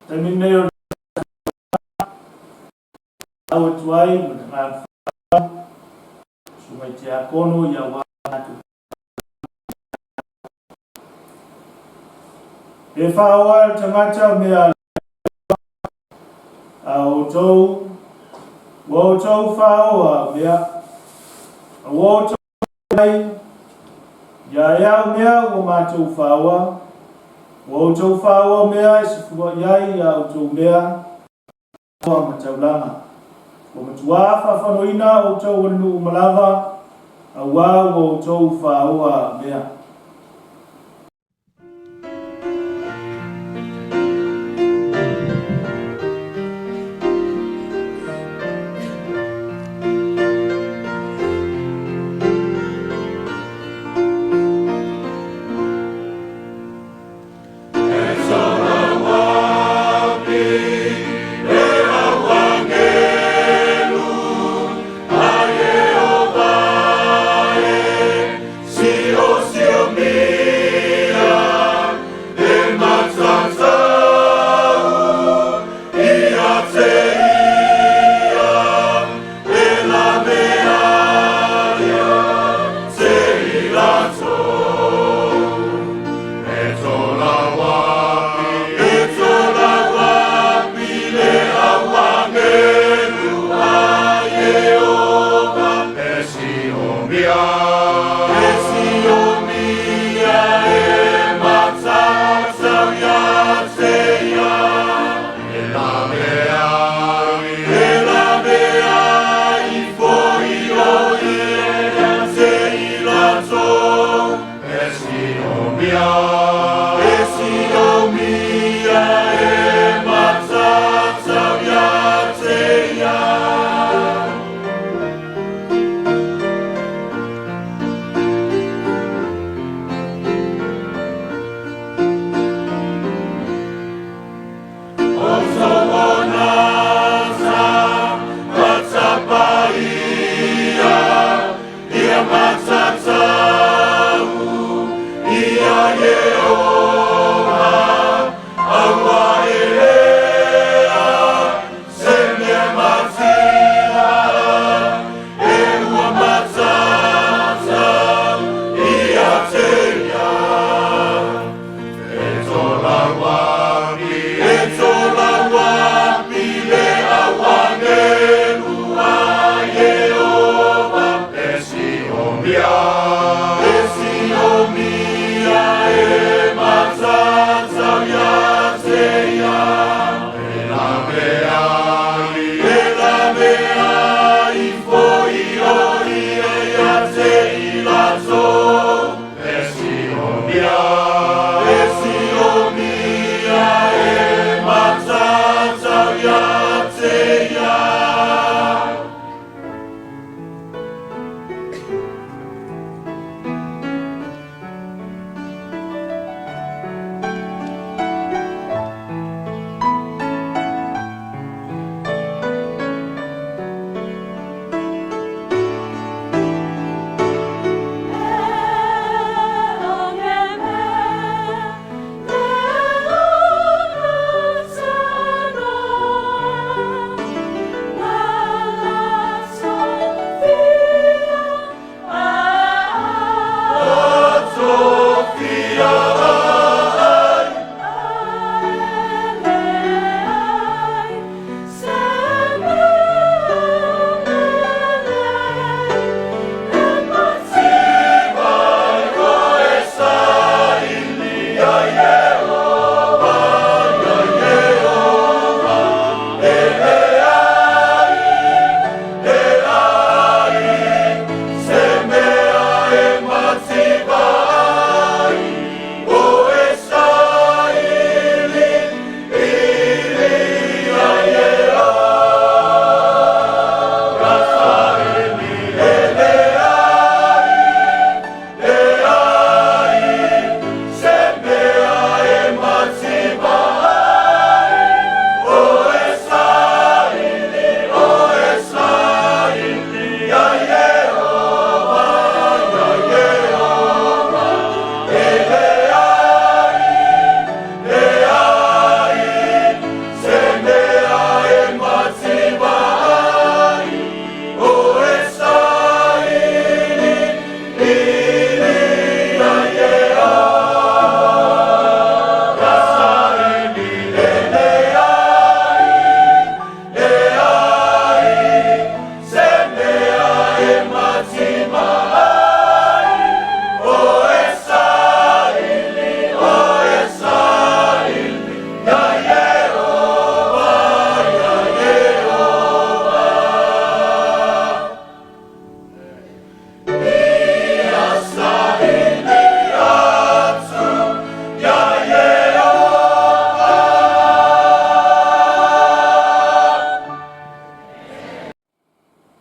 B: Taimi lenei o le au atu ai ma le agaga faaaloalo, Susuga i Tiakono ia aua atu. E faaoa le tagata o mea a outou, ua outou faaoa mea, a ua outou mai, ia e au mea ua matou faaoa, ua outou faaoa mea e sefua i ai ia outou mea, ma taulaga. Ua matuā faafanoina outou o le nuu uma lava, auā ua outou faaoa mea.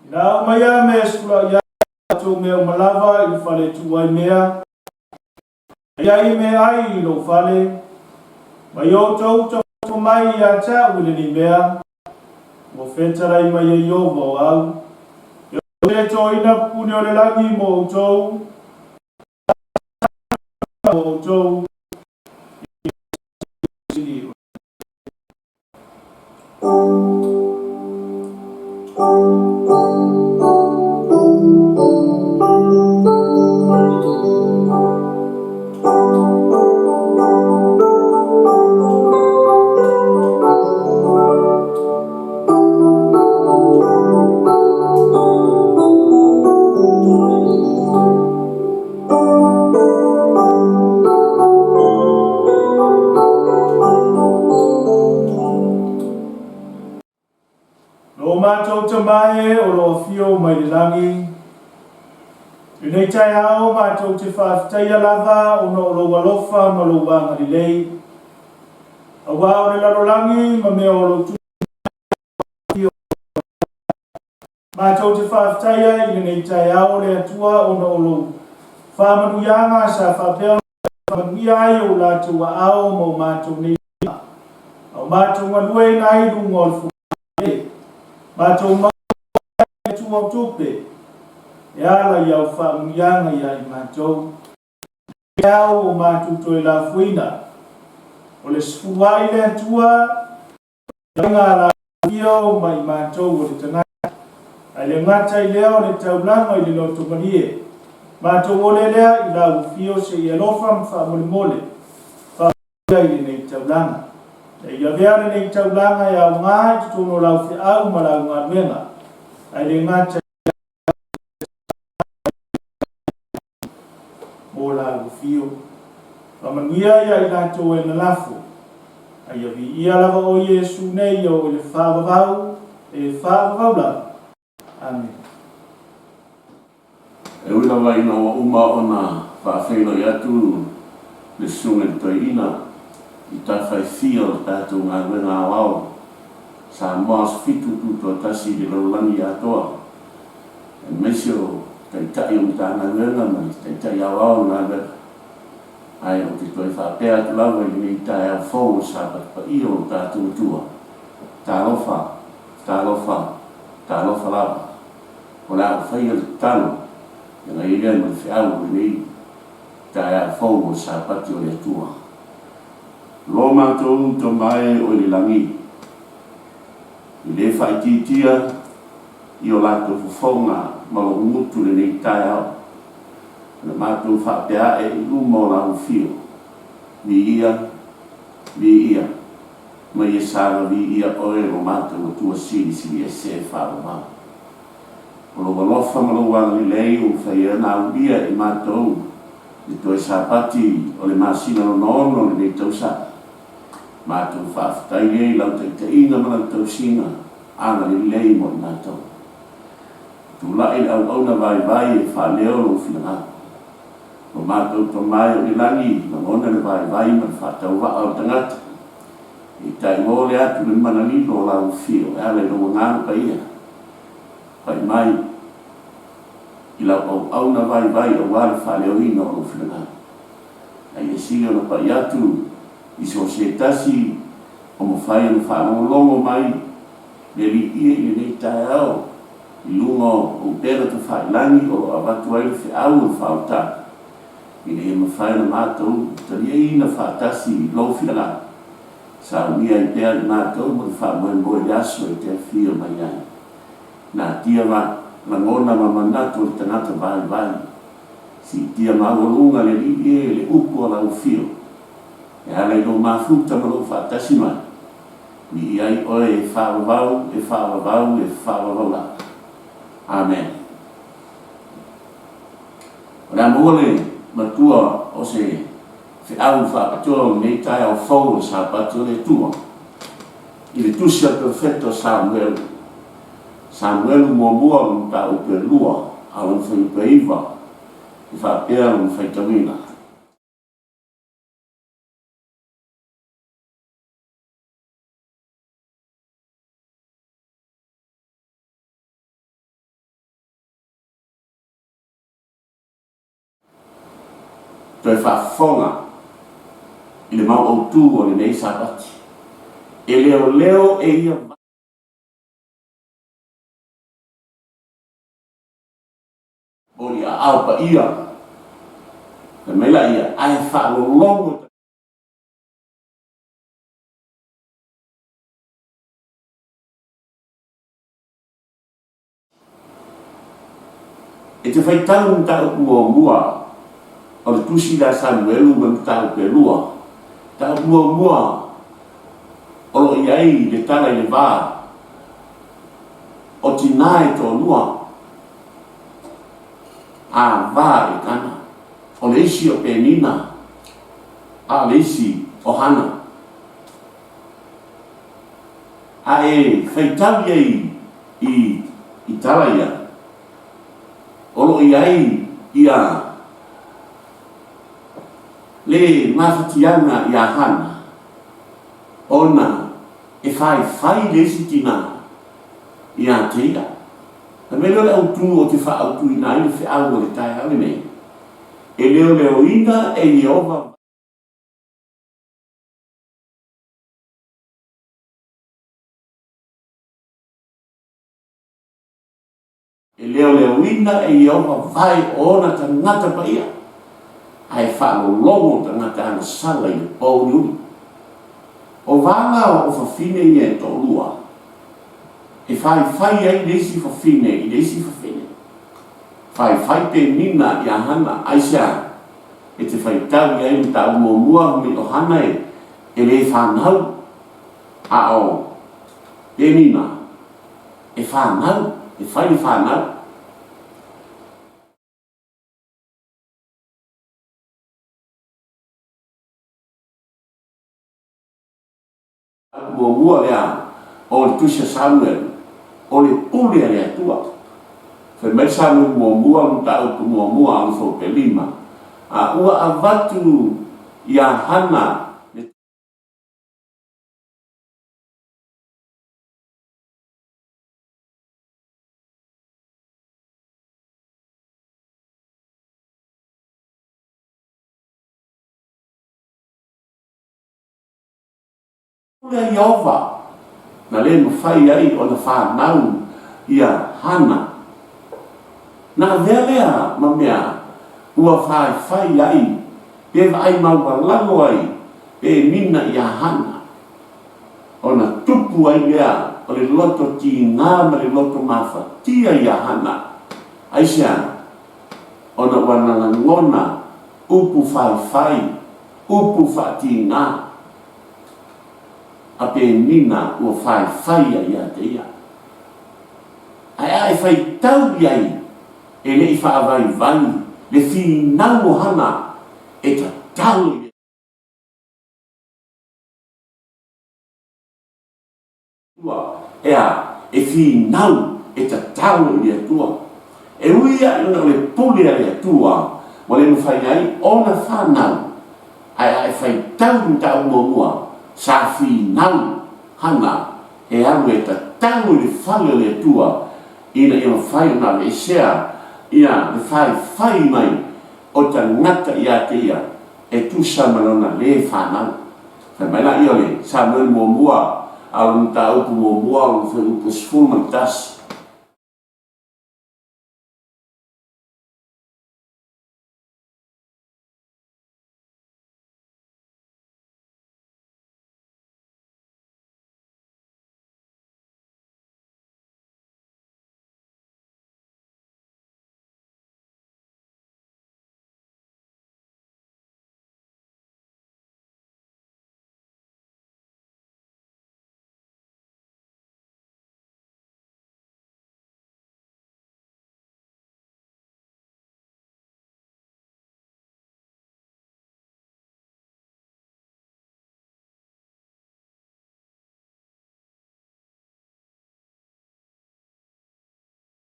B: Ina aumai a mea e sefulai ai latou mea uma lava i le fale e tuu ai mea, a i ai meaai i lou fale, mai outou taufo mai ia te au i lenei mea, ua fetalai mai e Ieova o au, e ou te le toina pupuni o le lagi mo outou, mo outou, i le Lo matou Tama e o lo o afio mai le lagi, lenei taeao matou te faafetaia lava ona o lou alofa ma lou agalelei, aua o le lalolagi ma mea o lo o tupu. Matou te faafetaia i lenei taeao le Atua ona o lou faamanuiaga sa faapea ona faamanuia ai o latou aao ma o matou nei lima. matou galueina ai i luga o le fugalei. Matou maua ai le Atua o tupe e ala i au faamanuiaga ia i matou. I lenei taeao ua matou toe lafoina, o le sefulu ai le Atua i aiga a lau Afio ma i matou o le tagata. Ae le gata i lea o le taulaga i le loto malie, matou ole lea i lau Afio se i alofa ma faamolemole faamanuia i lenei taulaga. Ina ia avea lenei taulaga e aoga i totonu o lau feau ma lau galuega, ae le gata mo lau afio. Faamanuia ia i latou e lalafo, a ia viia lava oe Iesu nei ia o i le faavavau e faavavau lava. Amene.
C: E ui lava ina ua uma ona faafeiloai atu le Susuga i le Toeaina i tafaifia o le tatou galuega aoao Samoa Aso Fitu Tutoatasi i le lalolagi atoa, aemaise o Taitai o Matagaluega ma le Taitai Aoao o le galuega. Ae ou te toe faapea atu lava i lenei taeao fou o le Sapati Paia o lo tatou Atua, Talofa, talofa, talofa lava. O le a ou faia le tatalo e agai ai lea ma le feau o lenei taeao fou o le Sapati o le Atua. Lo matou Tama e o i le lagi, e le faaitiitia i o latou fofoga ma lou gutu lenei taeao, o le matou faapea ae i luma o lau afio, Viia, viia, ma ia saga viia oe lo matou Atua Silisili Ese e faavavau. O lou alofa ma lou agalelei ua mafai ai ona aulia e matou le toe Sapati o le masina lona ono o lenei tausaga. Matou faafetai lea i lau taitaiga ma lau tausiga agalelei mo i matou. Tulai le auauna vaivai e faaleo lou finagalo. Lo matou Tama e o i le lagi, lagona le vaivai ma le faatauvaa o le tagata. E taimole atu le mana lilo o lau afio e ala i lou Agaga Paia. Pai mai i lau auauna vaivai aua le faaleoina o lou finagalo. A ia sili ona pai atu i so o se tasi o mafai ona faalogologo mai le Alii i lenei taeao i luga o upega tafailagi o lo o avatu ai le feau o le faaolataga, ina ia mafai ona matou taliaina faatasi i lou finagalo, saunia ai pea i matou mo le faamoemoe i le aso e te afio mai ai. Natia ma lagona ma manatu o le tagata vaivai, siitia maualuga le Alii e le upu a lau afio, e ala i lou mafuta ma lou faatasi mai, Viia ai oe e faavavau, e faavavau, e faavavau lava. Amene. O le a maua le matua o se feau faapitoa o lenei taeao fou o le Sapati o le Atua i le tusi a le perofeta o Samuelu, Samuelu muamua o le mataupu e lua a lona fuaiupu e iva, e faapea lona faitauina. Toe faafofoga i le mau autu o lenei Sapati. E leoleo e ia moli aao paia, fai mai laia, ae faalologo. E te faitau le mataupu muamua o le tusi lea a Samuelu ma le mataupu e lua. Mataupu muamua o lo o i ai le tala i le va o tinā e toalua a va Elikana. O le isi o Penina a o le isi o Hana. A e faitau ia i i tala ia, o lo o i ai ia le mafatiaga iā Hana ona e faifai le isi tinā iā te ia. Fai mai lea o le autu ou te faaautuina ai le feau o le taeao lenei, e leoleoina e Ieova. E leoleoina e Ieova vae o ona tagata paia, a e faalologo tagata agasala i le pouliuli. O vala o fafine ia e toalua, e faifai ai le isi fafine i le isi fafine. Faifai Penina iā Hana, aisea? E te faitau i ai le mataupu muamua mai o Hana e le fanau, a o Penina e fanau, e fai le fanau. Muamua lea o le Tusi a Samuelu, o le pule a le Atua. Fai mai Samuelu muamua, mataupu muamua, alu 5, a ua avatu iā Hana le. Pule a Ieova, na le mafai ai ona fanau ia Hana. Na avea lea ma mea ua faifai ai pe vaai maualalo ai Penina iā Hana. Ona tupu ai lea o le loto tiga ma le loto mafatia iā Hana. Aisea? Ona ua nalagona upu faifai, upu faatiga a Penina ua faifai ai ia te ia. Ae a e faitau i ai, e le i faavaivai le finau o Hana e tatalo i le. Atua, e a, e finau, e tatalo i le Atua. E ui aʻe ona o le pule a le Atua ua le mafai ai ona fanau, ae a e faitau i le mataupu muamua, sa finau Hana e alu e tatalo i le fale o le Atua ina ia mafai ona aveesea ia le faifai mai o tagata ia te ia e tusa ma lona le fanau. Fai mai laia o le Samuelu muamua, a o le mataupu muamua o lona fuaiupu 11.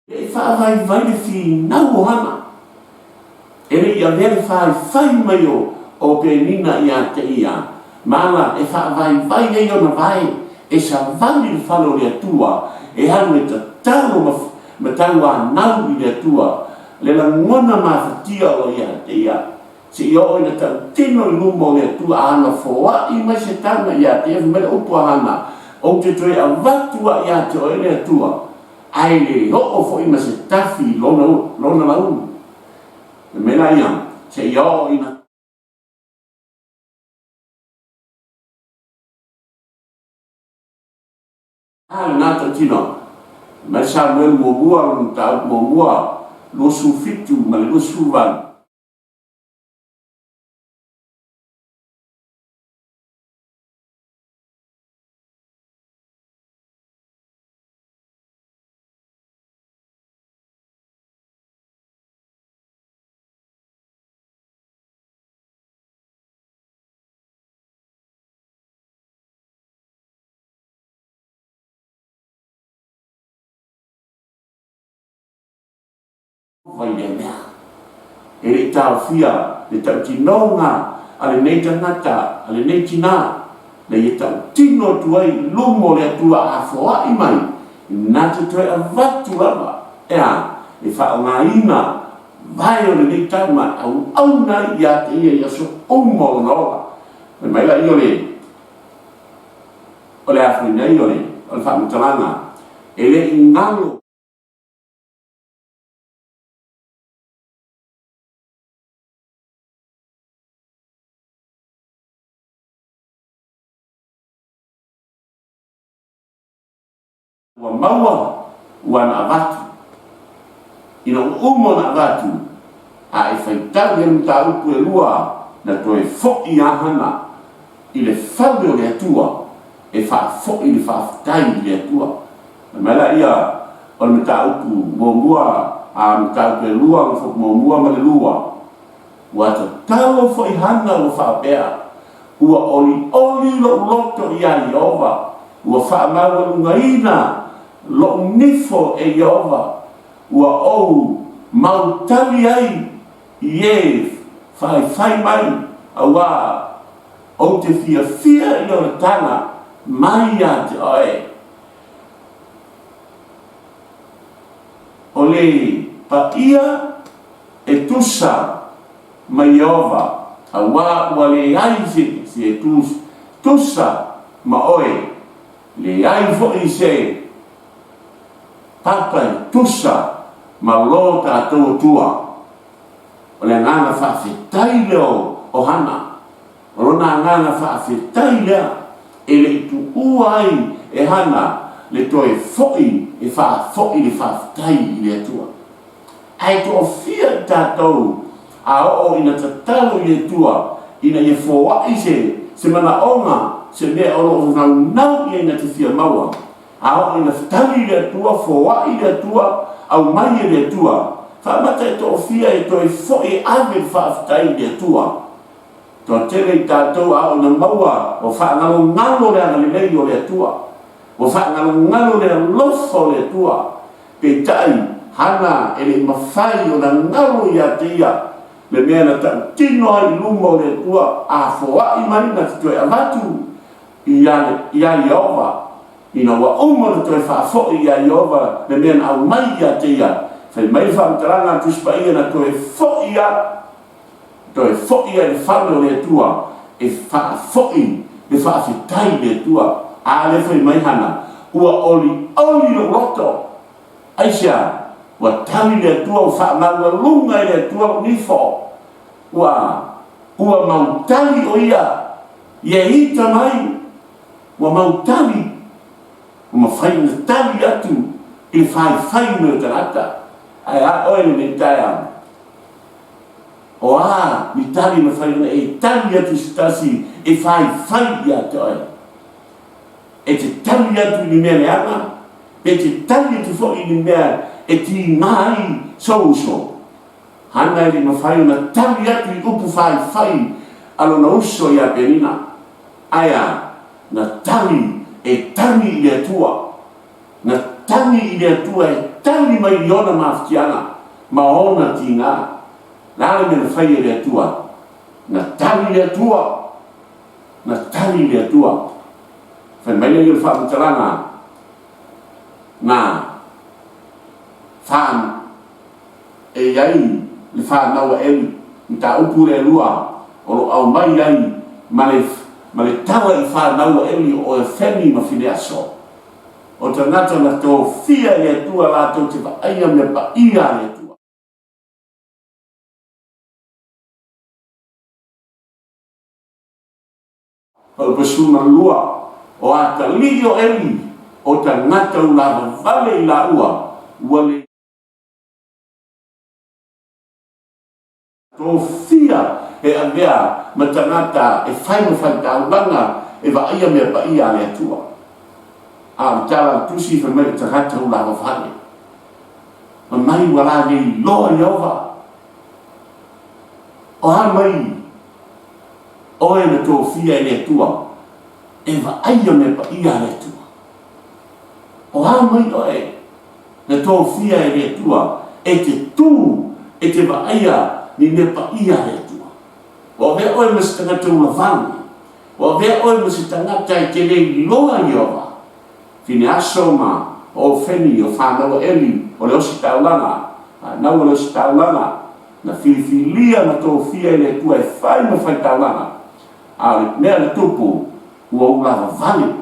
C: E le i faavaivai le finau o Hana, e le i avea le faifai mai o Penina ia te ia, ma ala e faavaivai ai ona vae, e savali le fale o le Atua, e alu e tatalo ma ma tauanau i le Atua, le lagona mafatia o lo ia te ia. Seia oo ina tautino i luma o le Atua, a na foai mai se tama ia te ia, fai mai le upu a Hana, Ou te toe avatu ai ia te oe le Atua, ae le oo foi ma se tafi i lona, lona laulu. Fai mai laia, Seia oo ina. A lena tautino, fai mai Samuelu muamua, lona mataupu muamua, 27 ma le 28. Vai lea mea. E le i taofia le tautinoga a lenei tagata, a lenei tina, na ia tautino atu ai i luma o le Atua a foai mai, na te toe avatu lava, e a? E faaaogaina vae o lenei tama e auauna ai ia te ia i aso uma o lona ola. Fai mai laia o le, o le a foi nei o le, o le faamatalaga, e le i galo. Ua maua ua na avatu. Ina ua uma ona avatu, a e faitau i ai le mataupu e lua na toe foʻi a Hana i le fale o le Atua e faafoʻi le faafetai i le Atua. Fai mai laia o le mataupu muamua a mataupu e lua na muamua ma le lua. Ua tatalo foi Hana ua faapea, Ua olioli loʻu loto iā Ieova, ua faamaualugaina loʻu nifo e Ieova, ua ou mautali ai i e faifai mai, auā ou te fiafia i ona tala mai iā te oe. O le paia e tusa ma Ieova, auā ua leai se e tusa ma oe, leai foi se papa e tusa ma lo tatou Atua. O le agaga faafetai lea o Hana. O lona agaga faafetai lea e le i tuua ai e Hana le toe foi e faafoi le faafetai i le Atua. Ae toafia i tatou a oo ina tatalo i le Atua ina ia foai se se manaoga, se mea o lo o naunau i ai na te fia maua. A oo ina tali le Atua, foai le Atua, aumai e le Atua, faamata e toafia e toe foi e ave le faafetai i le Atua. Toatele i tatou a oo ina maua ua faagalogalo le agalelei o le Atua, ua faagalogalo le alofa o le Atua. Peitai, Hana e le i mafai ona galo ia te ia le mea na tautino ai i luma o le Atua, a foai mai na te toe avatu ia Ieova, ina ua uma ona toe faafoi iā Ieova le mea na aumai ia te ia. Fai mai le faamatalaga a le Tusi Paia na toe foi a toe foi ai le fale o le Atua e faafoi le faafetai i le Atua. A lea fai mai Hana, Ua olioli lou loto. Aisea? Ua tali le Atua, ua faamaualuga e le Atua lou nifo. Ua, ua mautali o ia, ia ita mai, ua mautali, ua mafai ona tali atu i le faifai mai o tagata. Ae a oe lenei taeao? O a ni tali na fai ona e tali atu i se tasi e faifai ia te oe? E te tali atu i ni mea leaga, pe te tali atu foi i ni mea e tiga ai sou uso? Hana e le i mafai ona tali atu i upu faifai a lona uso ia Penina. Ae a? Na tali e tagi i le Atua. Na tagi i le Atua e tali mai i ona mafatiaga ma ona tiga. Le a le mea na fai e le Atua? Na tali le Atua! Na tali le Atua. Fai mai lea o le faamatalaga, na fa e i ai le fanau a Eli, mataupu lea e lua o lo o aumai ai ma le ma le tala i fanau a Eli o Efeni ma Fineaso. O tagata na tofia e le Atua latou te vaaia mea paia a le Atua. Paupasuma lua, o atalii o Eli, o tagata ulavavale i laua, ua le. Tofia e avea ma tagata e fai ma faitaulaga e vaaia mea paia a le Atua. A o le tala a le Tusi fai mai o tagata ulavavale. Fai mai ua la le iloa Ieova. O a mai oe na tofia e le Atua e vaaia mea paia a le Atua? O a mai oe na tofia e le Atua e te tū e te vaaia ni mea paia a le Atua? Ua avea oe ma se tagata ulavale, ua avea oe ma se tagata e te le iloa Ieova. Fineaso ma Ofeni o fanau a Eli o le ositaulaga, fanau o le ositaulaga, na filifilia ma tofia e le Atua e fai ma faitaulaga, a o le mea na tupu, ua ulavavale.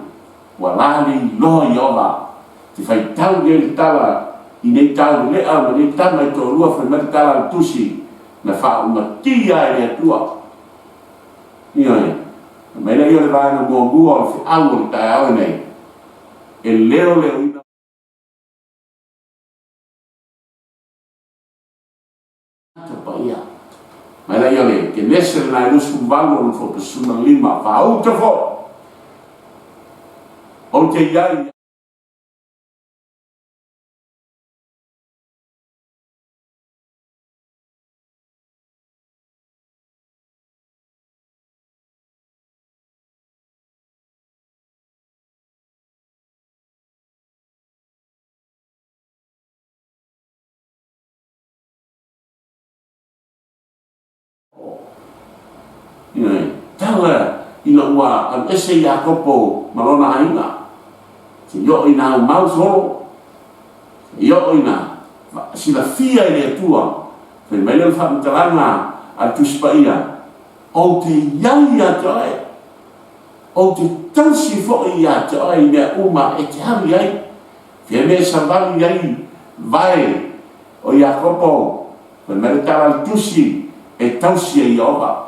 C: Ua la le iloa Ieova te faitau i ai le tala i nei tau lelea ma nei tama e toalua fai mai le tala a le Tusi na faaumatia e le Atua. Ioe, fai mai lea o le vaega muamua o le feau o le taeao lenei, e leoleoina. lena e 28 o lona 15, faauta foi, ou te i ai. Ioe, tala ina ua aluese Iakopo ma lona aiga, seia oo ina aumau solo, seia oo ina silafia e le Atua, fai mai lea o le faamatalaga a le Tusi Paia, Ou te i ai ia te oe, ou te tausi foi ia te oe i mea uma e te alu i ai. Fea mea e savali ai vae o Iakopo? Fai mai le tala a le Tusi, E tausi e Ieova.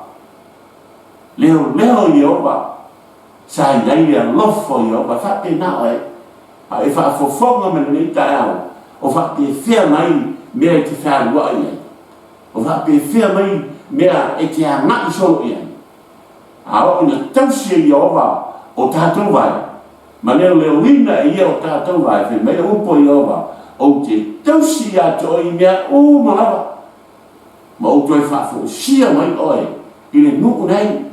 C: Leoleo Ieova. Sa i ai le alofa o Ieova. E faapena oe, a e faafofoga mai lenei taeao, o faapefea mai mea e te fealuai ai? O faapefea mai mea e te agai solo i ai? A oo ina tausi e Ieova o tatou vae, ma leoleoina e ia o tatou vae, fai mai le upu a Ieova, Ou te tausi ia te oe i mea uma lava, ma ou toe faafoisia mai oe i le nuu nei.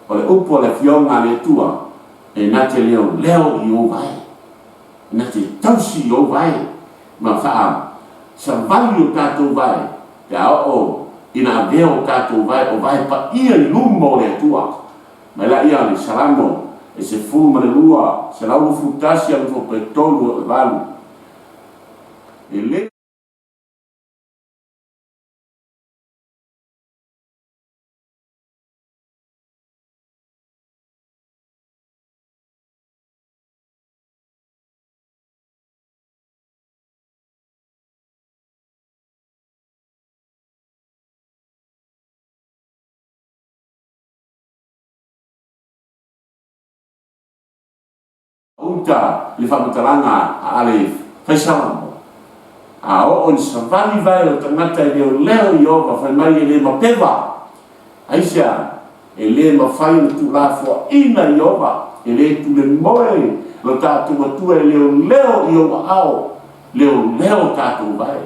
C: O le upu a le Afioga a le Atua, e na te leoleo i ou vae, e na te tausi i ou vae, ma faasavali o tatou vae, pe a oo ina avea o tatou vae o vae paia i luma o le Atua. Mai laia o le Salamo e 12, 121 alu fua pe tolu o le valu. E le. Uta le faamatalaga a le Faisalamo, A oo i savali vae o tagata e leoleo Ieova, fai mai e le mapeva. Aisea? E le mafai ona tuulafoaina Ieova, e le tulemoe lo tatou Atua e leoleo i ou aao, leoleo tatou vae.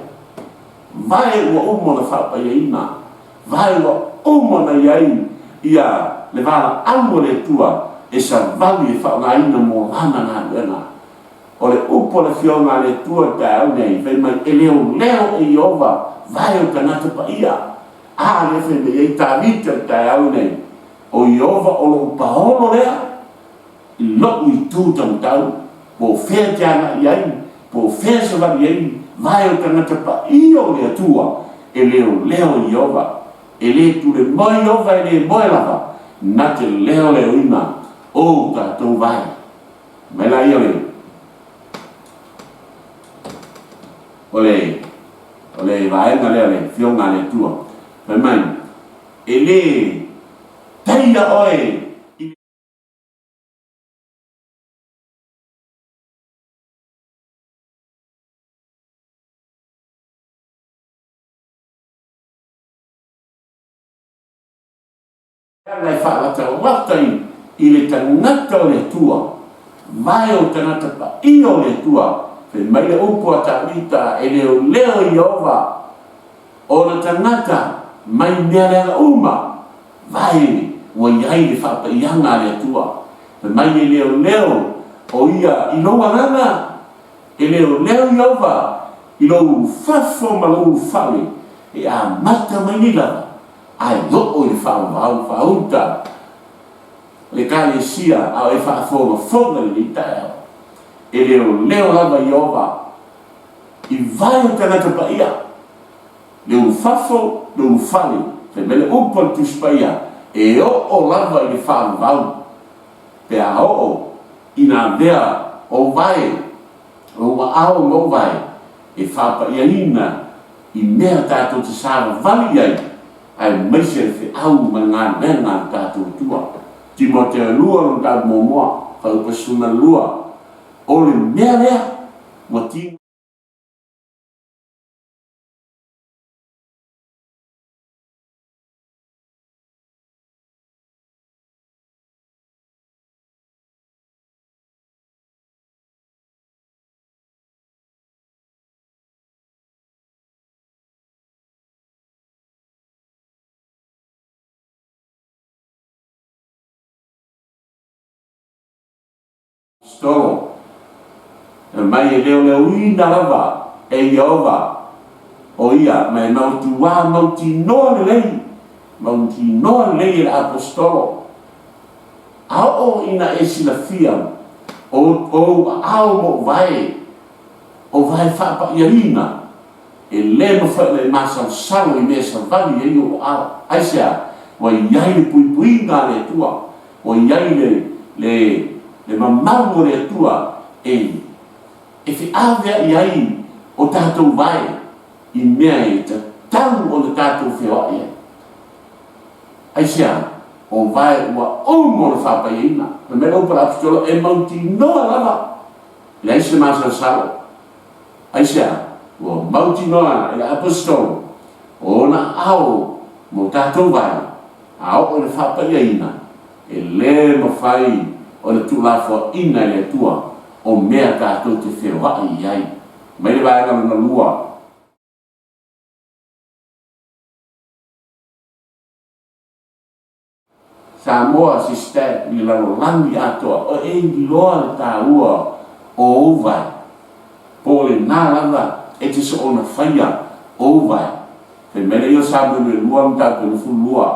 C: Vae ua uma ona faapaiaina, vae ua uma ona i ai ia le valaau a le Atua e savali e faaaogaina mo Lana galuega. O le upu a le Afioga a le Atua i le taeao nei, fai mai, E leoleo e Ieova vae o tagata paia. A lea fai mai ai Tavita i le taeao lenei, O Ieova o lou paolo lea i lou itu taumatau, po o fea e te agai ai, po o fea e savali ai vae o tagata paia o le Atua, e leoleo Ieova. E le tule mai Ieova e le moe lava, na te leoleoina ou tatou vae. Mai laia o le o le o le vaega lea o le Afioga a le Atua, fai mai, E le taia oe i Le ala e faalatalata i le tagata o le Atua, vae o tagata paia o le Atua, fai mai le upu a Tavita, e leoleo Ieova ona tagata mai mea leaga uma, vae ua i ai le faapaiaga a le Atua. Fai mai e leoleo o ia i lou agaga, e leoleo Ieova i lou fafo ma lou ulufale, e amata mai nei lava Ae oo i le faavavau faauta o le Ekalesia a o e faafogafoga i lenei taeao, e leoleo lava Ieova i vae o tagata paia, le ulufafo, le ulufale, fai mai le upu a le Tusi Paia, e oo lava i le faavavau, pe a oo ina avea ou vae, ou aao ma ou vae e faapaiaina i mea tatou te savavali i ai, aemaise le feau ma le galuega a lo tatou Atua. Timoteo 2 lona tau muamua, fuaiupu 12, O le mea lea ua tiga. Stolo, Fai mai e leoleoina lava e Ieova o ia, ma e mautuā mautinoa lelei, mautinoa lelei e le Aposetolo. A oo ina e silafia o ou aao ma ou vae, o vae faapaʻialina, e lē mafai ona e masalosalo i mea e savali ai ou aao. Aisea? Ua i ai le puipuiga a le Atua, ua i ai le, le, le mamalu o le Atua e, e feaveaʻi ai o tatou vae i mea e tatau ona tatou feoaʻi ai. Aisea? O vae ua uma ona faapaiaina. Fai mai le upu a le Aposetolo, e mautinoa lava, leai se masalosalo. Aisea? Ua mautinoa e le Aposetolo o ona aao mo tatou vae, a oo i le faapaiaina, e lē mafai ona tuulafoaina e le Atua o mea tatou te feoaʻi i ai. Mai le vaega lona lua. Samoa Sister i le lalolagi atoa o e iloa le taua o ou vae po o lena lava e te soona faia ou vae. Fai mai lea o Samuelu e lua mataupu e 22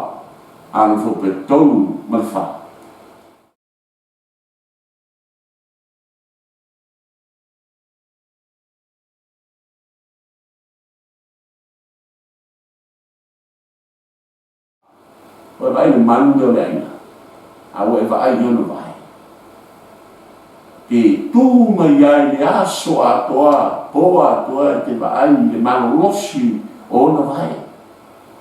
C: a lona fuapu e 3 ma le 4. Ua e vaai i le manu lea o le aina, a ua e vaai i ona vae. Pe tu mai ai i le aso atoa, po atoa e te vaai i le malolosi o ona vae.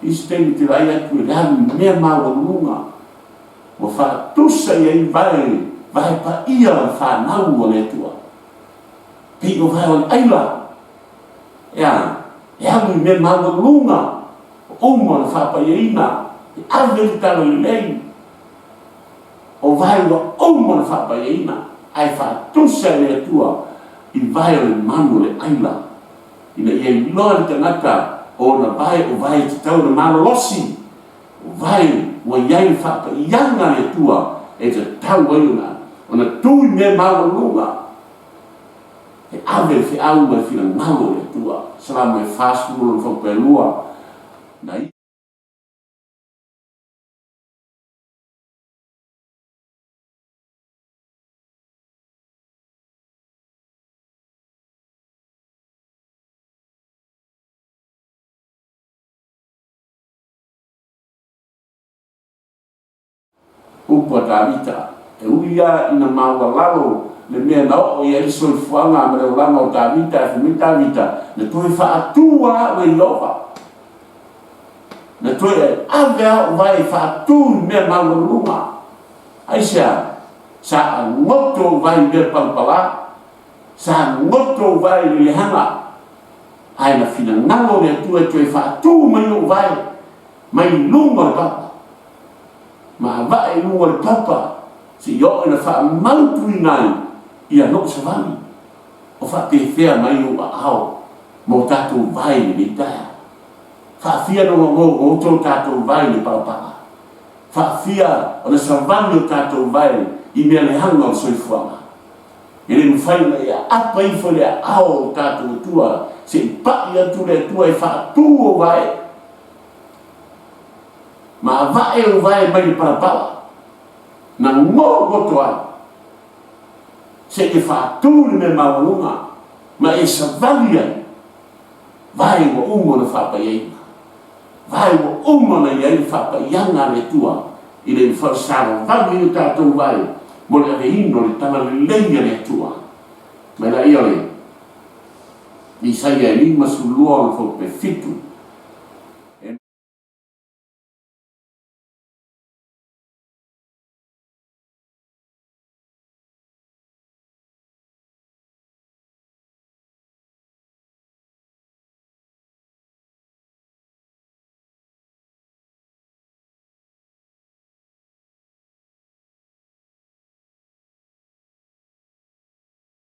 C: I se taimi e te vaai atu e le alu i mea maualuluga, ua faatusa i ai vae, vae paia o le fanau a le Atua. Pei o vae o le aila, e a, e alu i mea maualuluga. O uma o le faapaiaina e ave le talalelei, o vae ua uma o le faapaiaina, ae faatusa e le Atua i vae o le manu o le aila, ina ia iloa le tagata o ona vae o vae e tatau ona malolosi, o vae ua i ai le faapaiaga a le Atua e tatau ai ona tu i mea maualuluga. E ave le feau ma le finagalo o le Atua. Salamo e 40 lona fautuaelua, na. Upu a Tavita, E ui lava ina maualalo le mea na oo i ai le soifuaga ma le olaga o Tavita, ae fai mai Tavita, Na toe faatu lava au e Ieova. Na toe ave lava ou vae e faatu i mea maualuluga. Aisea? Sa goto ou vae i mea palapala, sa goto ou vae i le leaga, ae na finagalo le Atua e toe faatu mai ou vae mai luga o le papa. Ma avae i luga o le papa seia oo ina faamautuina ai ia lou savali o faapefea mai ou aao ma o tatou vae i lenei taeao. Faafia ona goto o tatou vae i le palapala. Faafia ona savali o tatou vae i mea leaga o le soifuaga. E le mafai ona e aapa ifo i le aao o lo tatou Atua se i paʻi atu le Atua e faatu ou vae. Ma avae ou vae mai le palapala na gogoto ai, se i e faatu le mea maualuga ma e savali ai, vae ua uma ona faapaiaina, vae ua uma ona i ai le faapaiaga a le Atua ina ia falesalavali ai o tatou vae mo le aveina o le talalelei a le Atua. Mai laia o le Isaia e 52 ona faupe 7. E.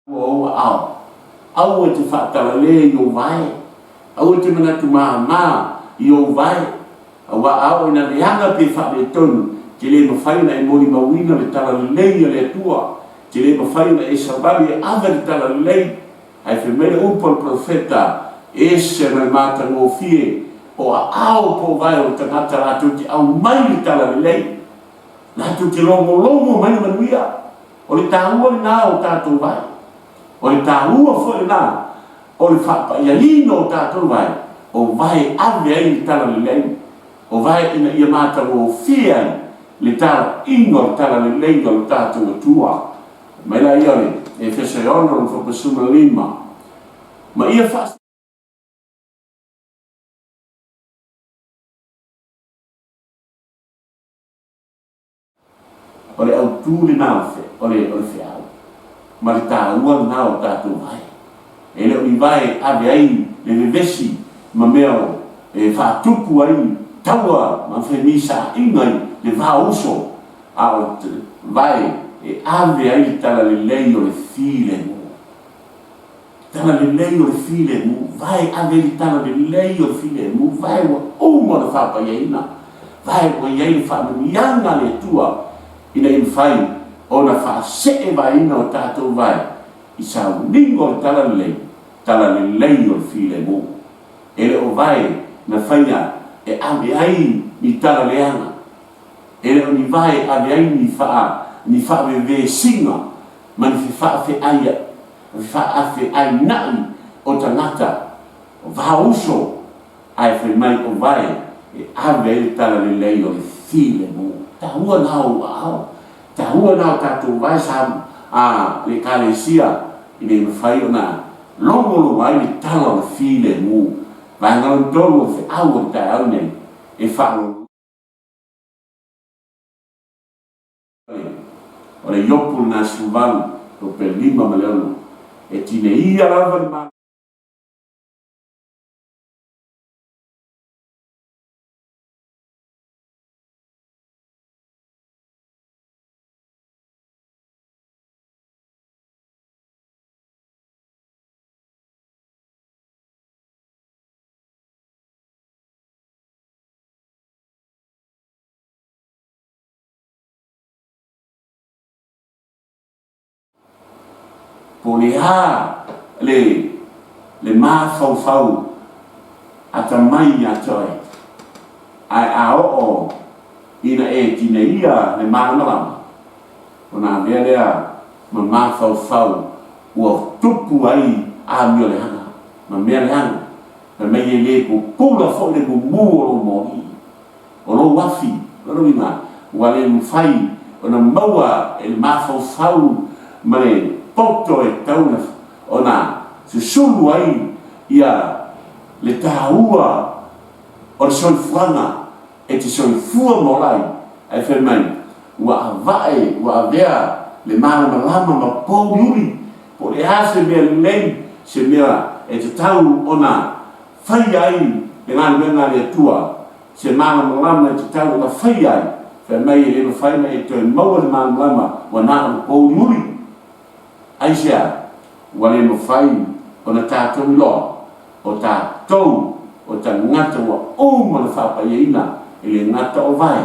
C: Ua ou aao. Aua e te faatalale i ou vae. Aua e te manatu māmā i ou vae, aua a oo ina leaga pe faaletonu, e te le mafai ona e molimauina le talalelei a le Atua. Te le mafai ona e savali e ave le talalelei, ae fai mai le upu a le Perofeta, Ese ma le matagofie o aao po o vae o le tagata latou te aumai le talalelei, latou te logologo mai le manuia. O le taua lena o tatou vae. O le taua foi lena o le faapaiaina o tatou vae, o vae e ave ai le talalelei, o vae ina ia matagofie ai le talaiga o le talalelei o lo tatou Atua. Mai laia o le Efeso e 6 lona 15, ma ia faa. O le autu lena o le o le feau ma le taua lena o tatou vae. E le o ni vae e ave ai le vevesi ma mea e faatupu ai taua ma femisaaiga i le va o uso, a o le vae e ave ai le talalelei o le filemu. Talalelei o le filemu, vae ave ai le talalelei o le filemu, vae ua uma ona faapaiaina, vae ua i ai le faamanuiaga a le Atua ina ia mafai ona faaseevaina o tatou vae i sauniga o le talalelei, talalelei o le filemu. E le o vae na faia e ave ai ni tala leaga, e le o ni vae e ave ai ni faa ni faavevesiga ma ni fefaafeai fefaafeaina'i o tagata, o vaouso, ae fai mai o vae e ave ai le talalelei o le filemu. Taua na o ou aao, taua na o tatou vae sa a le Ekalesia ina ia mafai ona logologo ai le tala o le filemu. Vaega lona tolu o le feau o le taeao nei e faalogologo. O le Iopu lena 18, tupe 5 ma le 6. E tineia lava le Malo. Po o le a le le mafaufau atamai ia te oe, ae a oo ina e tineia le malamalama, ona avea lea ma mafaufau ua tupu ai amioleaga ma mea leaga, fai mai e le pupula foi le mumu o lou moli. O lou afi, lona uiga, ua le mafai ona maua e le mafaufau ma le poto e tatau ona susulu ai ia le taua o le soifuaga e te soifua ma ola ai, ae fai mai, ua avae, ua avea le malamalama ma pouliuli, po o le a se mea lelei, se mea e tatau ona faia ai le galuega a le Atua, se malamalama e tatau ona faia ai, fai mai e le mafai ona e toe maua le malamalama ua na o le pouliuli. Aisea? Ua le mafai ona tatou iloa o tatou o tagata ua uma ona faapaiaina e le gata o vae,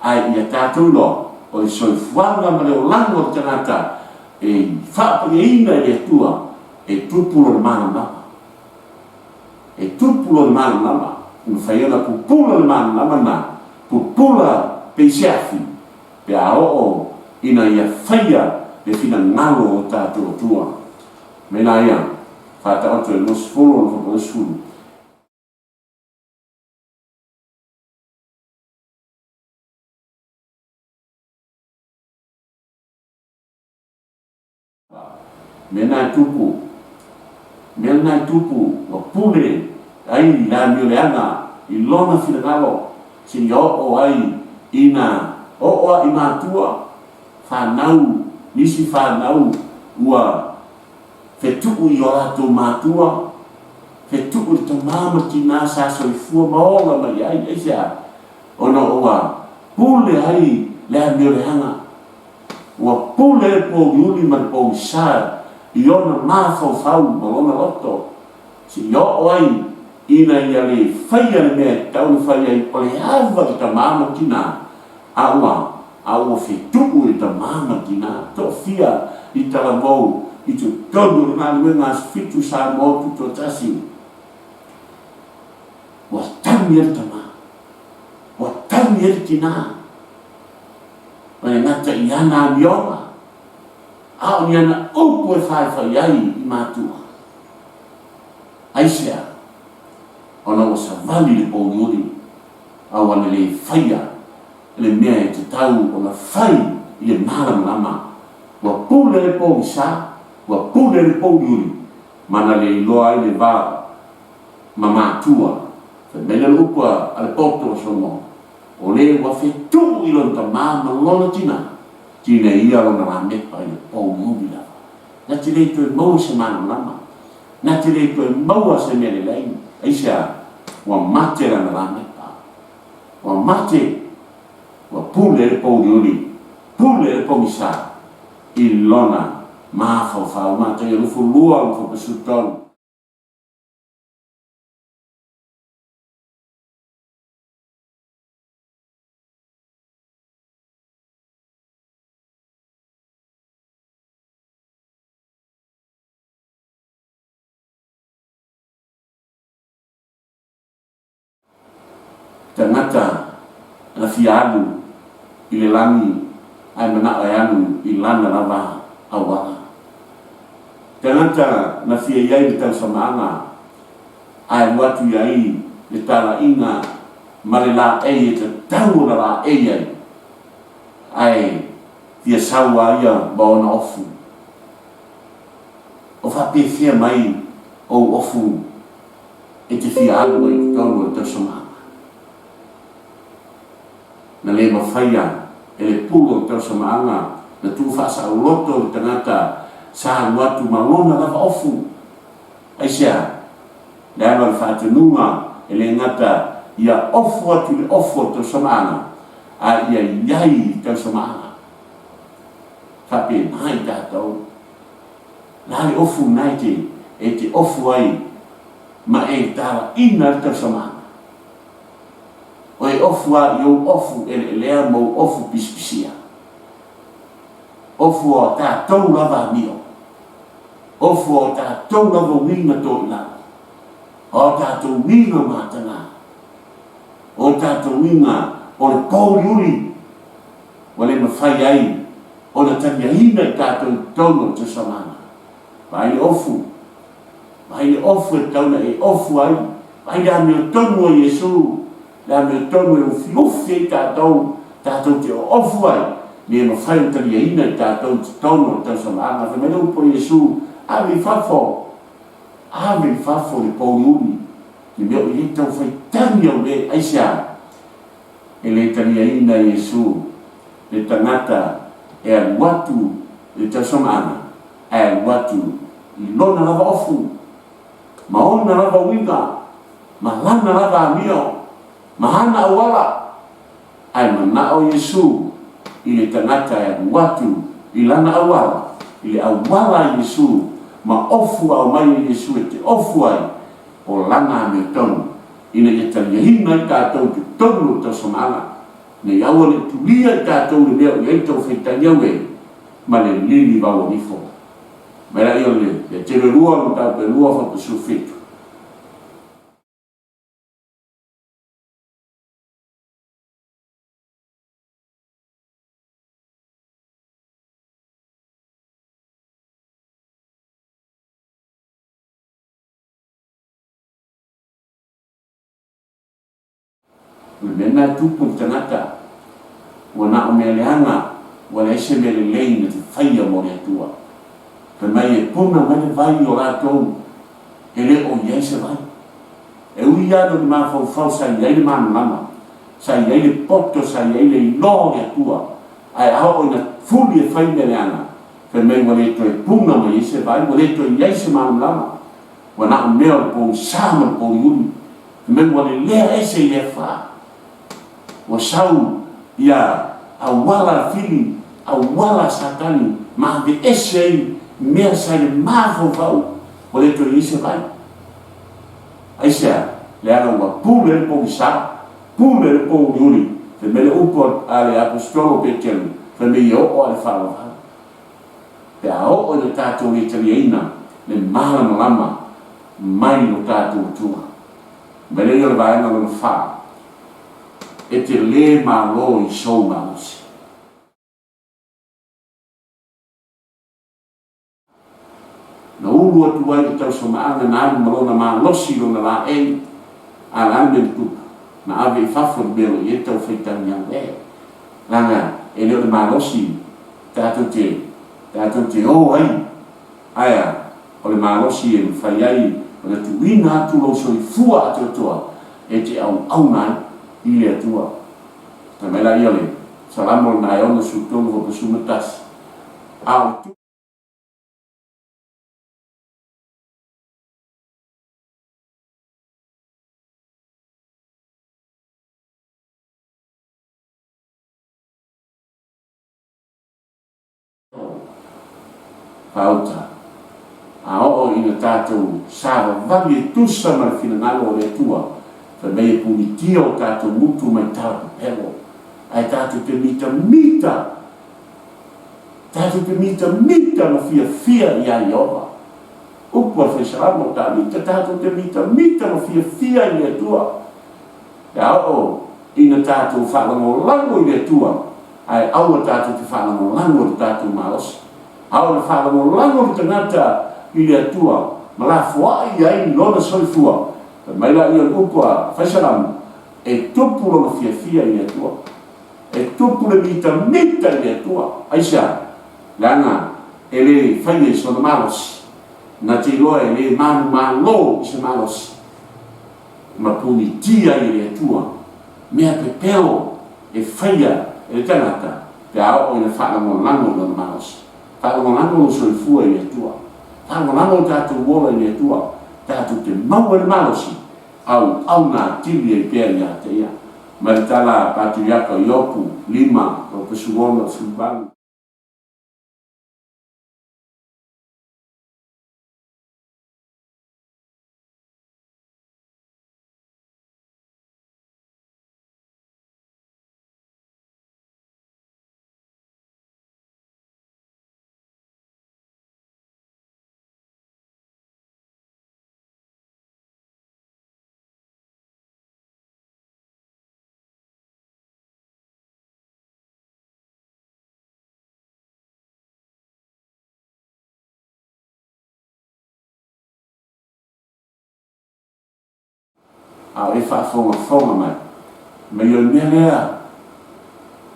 C: ae ia tatou iloa o le soifuaga ma le olaga o le tagata e faapaiaina e le Atua e tupu lona malamalama. E tupu lona malamalama, e mafai ona pupula le malamalama lena, pupula pei se afi, pe a oo ina ia faia le finagalo o tatou Atua. Mea la ia, faataoto e 20 ona 20. Mea na e tupu, mea na e tupu, ua pule ai le amioleaga i lona finagalo seia oo ai ina oo a'i matua, fanau, nisi fanau ua fetu'u i o latou matua, fetu'u i le tamā ma le tinā sa soifua ma ola mai ai. Aisea? Ona ua pule ai le amioleaga. Ua pule le pouliuli ma le poulisa i ona mafaufau ma lona loto, seia oo ai ina ia le faia le mea e tatau ona fai ai, o le ava i le tama ma le tina, a ua. a ua fetuu e le tamā ma le tinā. Toafia i talavou i totonu o le galuega Aso Fitu Samoa Tutoatasi. Ua tagi ai le tamā, ua tagi ai le tinā, ma le gata i ana amioga, a o ni ana upu e faifai ai i matua. Aisea? Ona ua savali le pouliuli, a ua lelei faia le mea e tatau ona fai i le malamalama. Ua pule le pogisa, ua pule le pouliuli, ma na le iloa ai le va ma matua. Fai mai le upu a le poto o Solomona, O le ua fetuu i lona tamā ma lona tinā, tinei ia lona lamepa i le pouliuli lava. Na te le toe maua se malamalama, na te le toe maua se mea lelei, aisea? Ua mate lana lamepa. Ua mate, ua pule le pouliuli, pule le pogisa i lona mafaufau. Mataia 22 ma 13. Tagata na fia alu i le lagi ae manao e alu i lana lava auala. Tagata na fia i ai le tausamaaga ae alu atu i ai le talaiga ma le laei e tatau ona laei ai ae fia sau a ia ma ona ofu. O faapefea mai ou ofu e te fia alu ai i totonu o le tausamaaga. Na le mafaia e le pulu o le tausamaaga na tuufaasaoloto le tagata sa alu atu ma lona lava ofu. Aisea? Leaga o le faatonuga e le gata ia ofu atu i le ofu o le tausamaaga, a ia i ai i le tausamaaga. Faapena i tatou. La le ofu lena e te, e te ofu ai ma e talaiina ai le tausamaaga. O e ofu a i ou ofu eleelea ma ou ofu pisipisia. Ofu o a tatou lava amio. Ofu o a tatou lava uiga toilalo. O a tatou uiga matagā. O a tatou uiga o le pouliuli ua le mafai ai ona taliaina i tatou i totonu o le tausamaaga. Vaai le ofu, vaai le ofu e tatau ona e ofu ai, vaai le amiotonu o Iesu, le amiotonu e ufiufi ai tatou, tatou te oofu ai, ina ia mafai ona taliaina i tatou i totonu o le tausamaaga. Fai mai le upu a Iesu, Ave i fafo, ave i fafo le pouliuli, le mea o i ai tau fai tagi au le, aisea? E le taliaina Iesu le tagata e alu atu i le tausamaaga, ae alu atu i lona lava ofu, ma ona lava uiga, ma lana lava amio, ma ana auala. Ae manao Iesu i le tagata e alu atu i lana auala, i le auala a Iesu, ma ofu aumai e Iesu e te ofu ai, o lana amiotonu, ina ia taliaina ai tatou i totonu o le tausamaaga, ina ia aua ne i tulia i tatou le mea o i ai le taufaitagi au e ma le lili vaualifo. Mai laia o le Ia Tele Lua o le Mataupu e Lua Faapasiufitu. O le mea lena e tupu i le tagata, ua na o mea leaga, ua leai se mea lelei na te faia mo le Atua. Fai mai e puna mai le vai o latou e le o i ai se vai. E ui lava no le mafaufau sa i ai le malamalama, sa i ai le poto, sa i ai le iloa o le Atua, ae a oo ina fuli e fai mea leaga, fai mai ua le toe puna mai ai se vai, ua le toe i ai se malamalama, ua na o mea o le pogisa ma le pouliuli. Fai mai ua lelea ese i le afa, ua sau ia auala a Fili, auala a Satani ma aveese ai mea sa i le mafaufau, ua le toe i ai se vai. Aisea? Leaga ua pule le pogisa, pule le pouliuli. Fai mai le upu a le Aposetolo o Peteru, fai mai e oo lava i le faavavau. Pe a oo ina tatou le taliaina le malamalama mai lo tatou Atua. Mai lea o le vaega lona fa, e te le malo i sou malosi. Na ulu atu ai le tausamaaga na alu ma lona malosi i lona laei, a o le a le mea na tupu? Na ave i fafo le mea o lo o i ai le taufaitagi auē. Leaga e le o le malosi tatou te, tatou te o ai, ae a, o le malosi e mafai ai ona tuuina atu lou soifua atoatoa e te auauna ai i le Atua. Fai mai laia o le Salamo lena e 63:11, A o le. Faauta, a oo ina tatou savavali e tusa ma le finagalo o le Atua, fai mai e punitia o tatou gutu mai tala pepelo, ae tatou te mitamita, tatou te mitamita ma fiafia iā Ieova. Upu a le Faisalamo o Tavita, tatou te mitamita ma fiafia i le Atua. Pe a oo ina tatou faalagolago i le Atua, ae aua tatou te faalagolago i le tatou malosi. A oo ina faalagolago le tagata i le Atua ma lafoai ai lona soifua, fai mai laia o le upu a Faisalamo, e tupu lona fiafia i le Atua. E tupu le mitamita i le Atua. Aisea? Leaga e le faia i sona malosi. Na te iloa e le manumalo i se malosi. Ma punitia ai e le Atua mea pepelo e faia e le tagata pe a oo ina faalagolago i lona malosi. Faalagolago lou soifua i le Atua. Faalagolago lo tatou ola i le Atua, tatou te maua ai le malosi auauna atili ai pea ia te Ia. Ma le tala a Patriaka o Iopu, 5, 26, 18. A o e faafogafoga mai, mai o le mea lea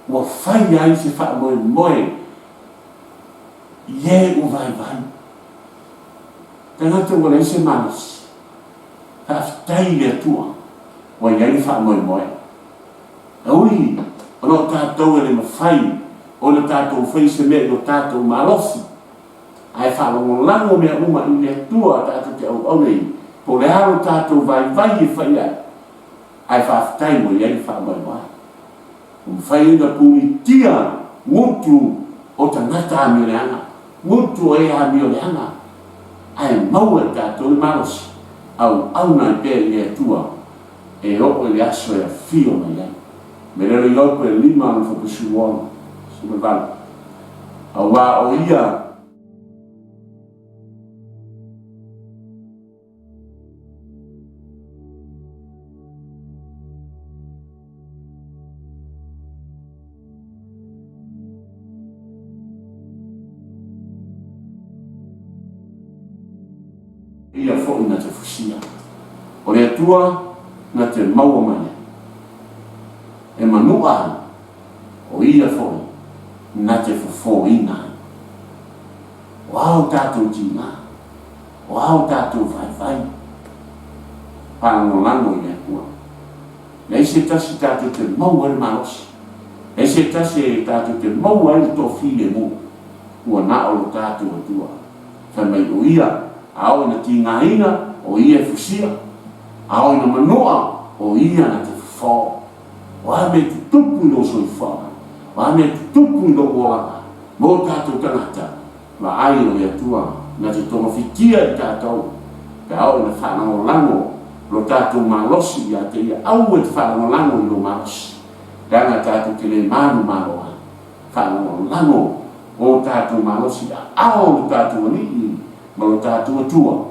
C: ua fai ai se faamoemoe i e ua vaivai. Tagata ua leai se malosi, faafetai i le Atua ua i ai le faamoemoe. E ui ona o tatou e le mafai ona tatou faia se mea i lo tatou malosi, Ae faalagolago mea uma i le Atua tatou te auauna i, po o le a lo tatou vaivai e fai ai, ae faafetai ua i ai le faamoemoe. Ua mafai ai ona punitia gutu o tagata amioleaga, gutu o e amioleaga, ae maua e tatou le malosi auauna ai pea i le Atua e oo i le aso e afio mai ai. Melelo Iopu e 5 6 18. Aua o ia. Ia foi na te fusia. O le Atua na te maua mai ai. E manua ai. O ia foi na te fofoina ai. O a o tatou tiga, o a o tatou vaivai, faalagolago i le Atua. Leai se tasi tatou te maua ai le malosi, leai se tasi tatou te maua ai le toafilemu, ua na o lo tatou Atua. Fai mai o Ia, a oo ina tigaina, o Ia e fusia, a oo ina manua, o Ia na te fofo. O a mea e tutupu i lou soifuaga, o a mea e tutupu i lou olaga, ma o tatou tagata, vaai o le Atua na te togafitia i tatou, pe a oo ina faalagolago lo tatou malosi ia te Ia, aua e te faalagolago i lou malosi. Leaga tatou te le manumalo ai, faalagolago o tatou malosi i aao o lo tatou Alii ma lo tatou Atua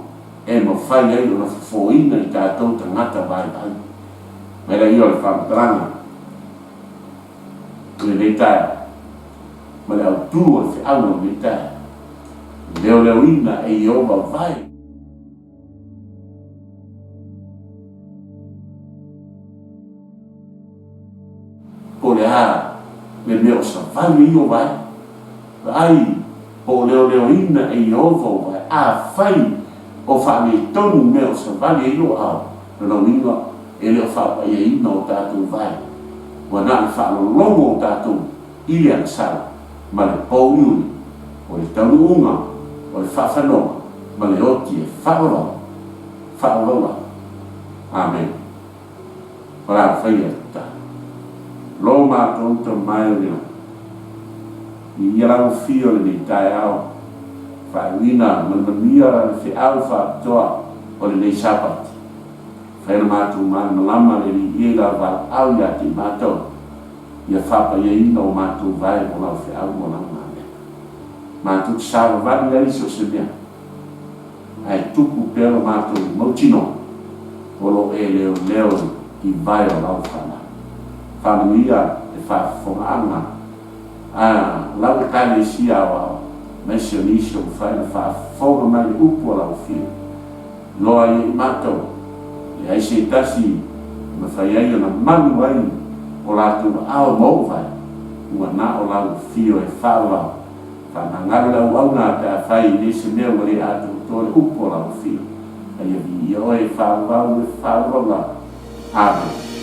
C: e mafai ai ona fofoina i tatou tagata vaivai. Mai laia o le faamatalaga i lenei taeao ma le autu o le feau o lenei taeao, leoleoina e Ieova vae. Po o le a le mea o savali ai ou vae? Vaai, po o leoleoina e Ieova ou vae. Afai o faaletonu mea o savali ai lou ao, lona uiga e le o faapaiaina o tatou vae. Ua na o le faalologo o tatou i le agasala ma le pouliuli, o le taunuuga, o le faafanoga ma le oti e faavavau, faavavau lava. Amene. O le a faia le tatalo. Lo matou tamae o le lagi, viia lau afio i lenei taeao, faaiuina ma le manuia le feau faapitoa o lenei Sapati. Fai la matou malamalama le viia i lau valaau ia te i matou, ia faapaiaina o matou vae mo lau feau mo lau galuega. Matou te savavali ai so o se mea. Ae tupu pea lo matou mautinoa o lo o e leoleo i vae o lau fanau. Faamanuia le faafofogaaga a lau Ekalesia aoao aemaise o nisi o mafai ona faafofoga mai le upu a lau Afio. Iloa ai e i matou, leai se tasi e mafai ai ona malu ai o latou aao ma ou vae, ua na o lau Afio e faavavau. Faamagalo le auauna pe afai e i ai se mea ua le atoatoa le upu a lau Afio. A ia viia oe e faavavau e faavavau lava. Amene.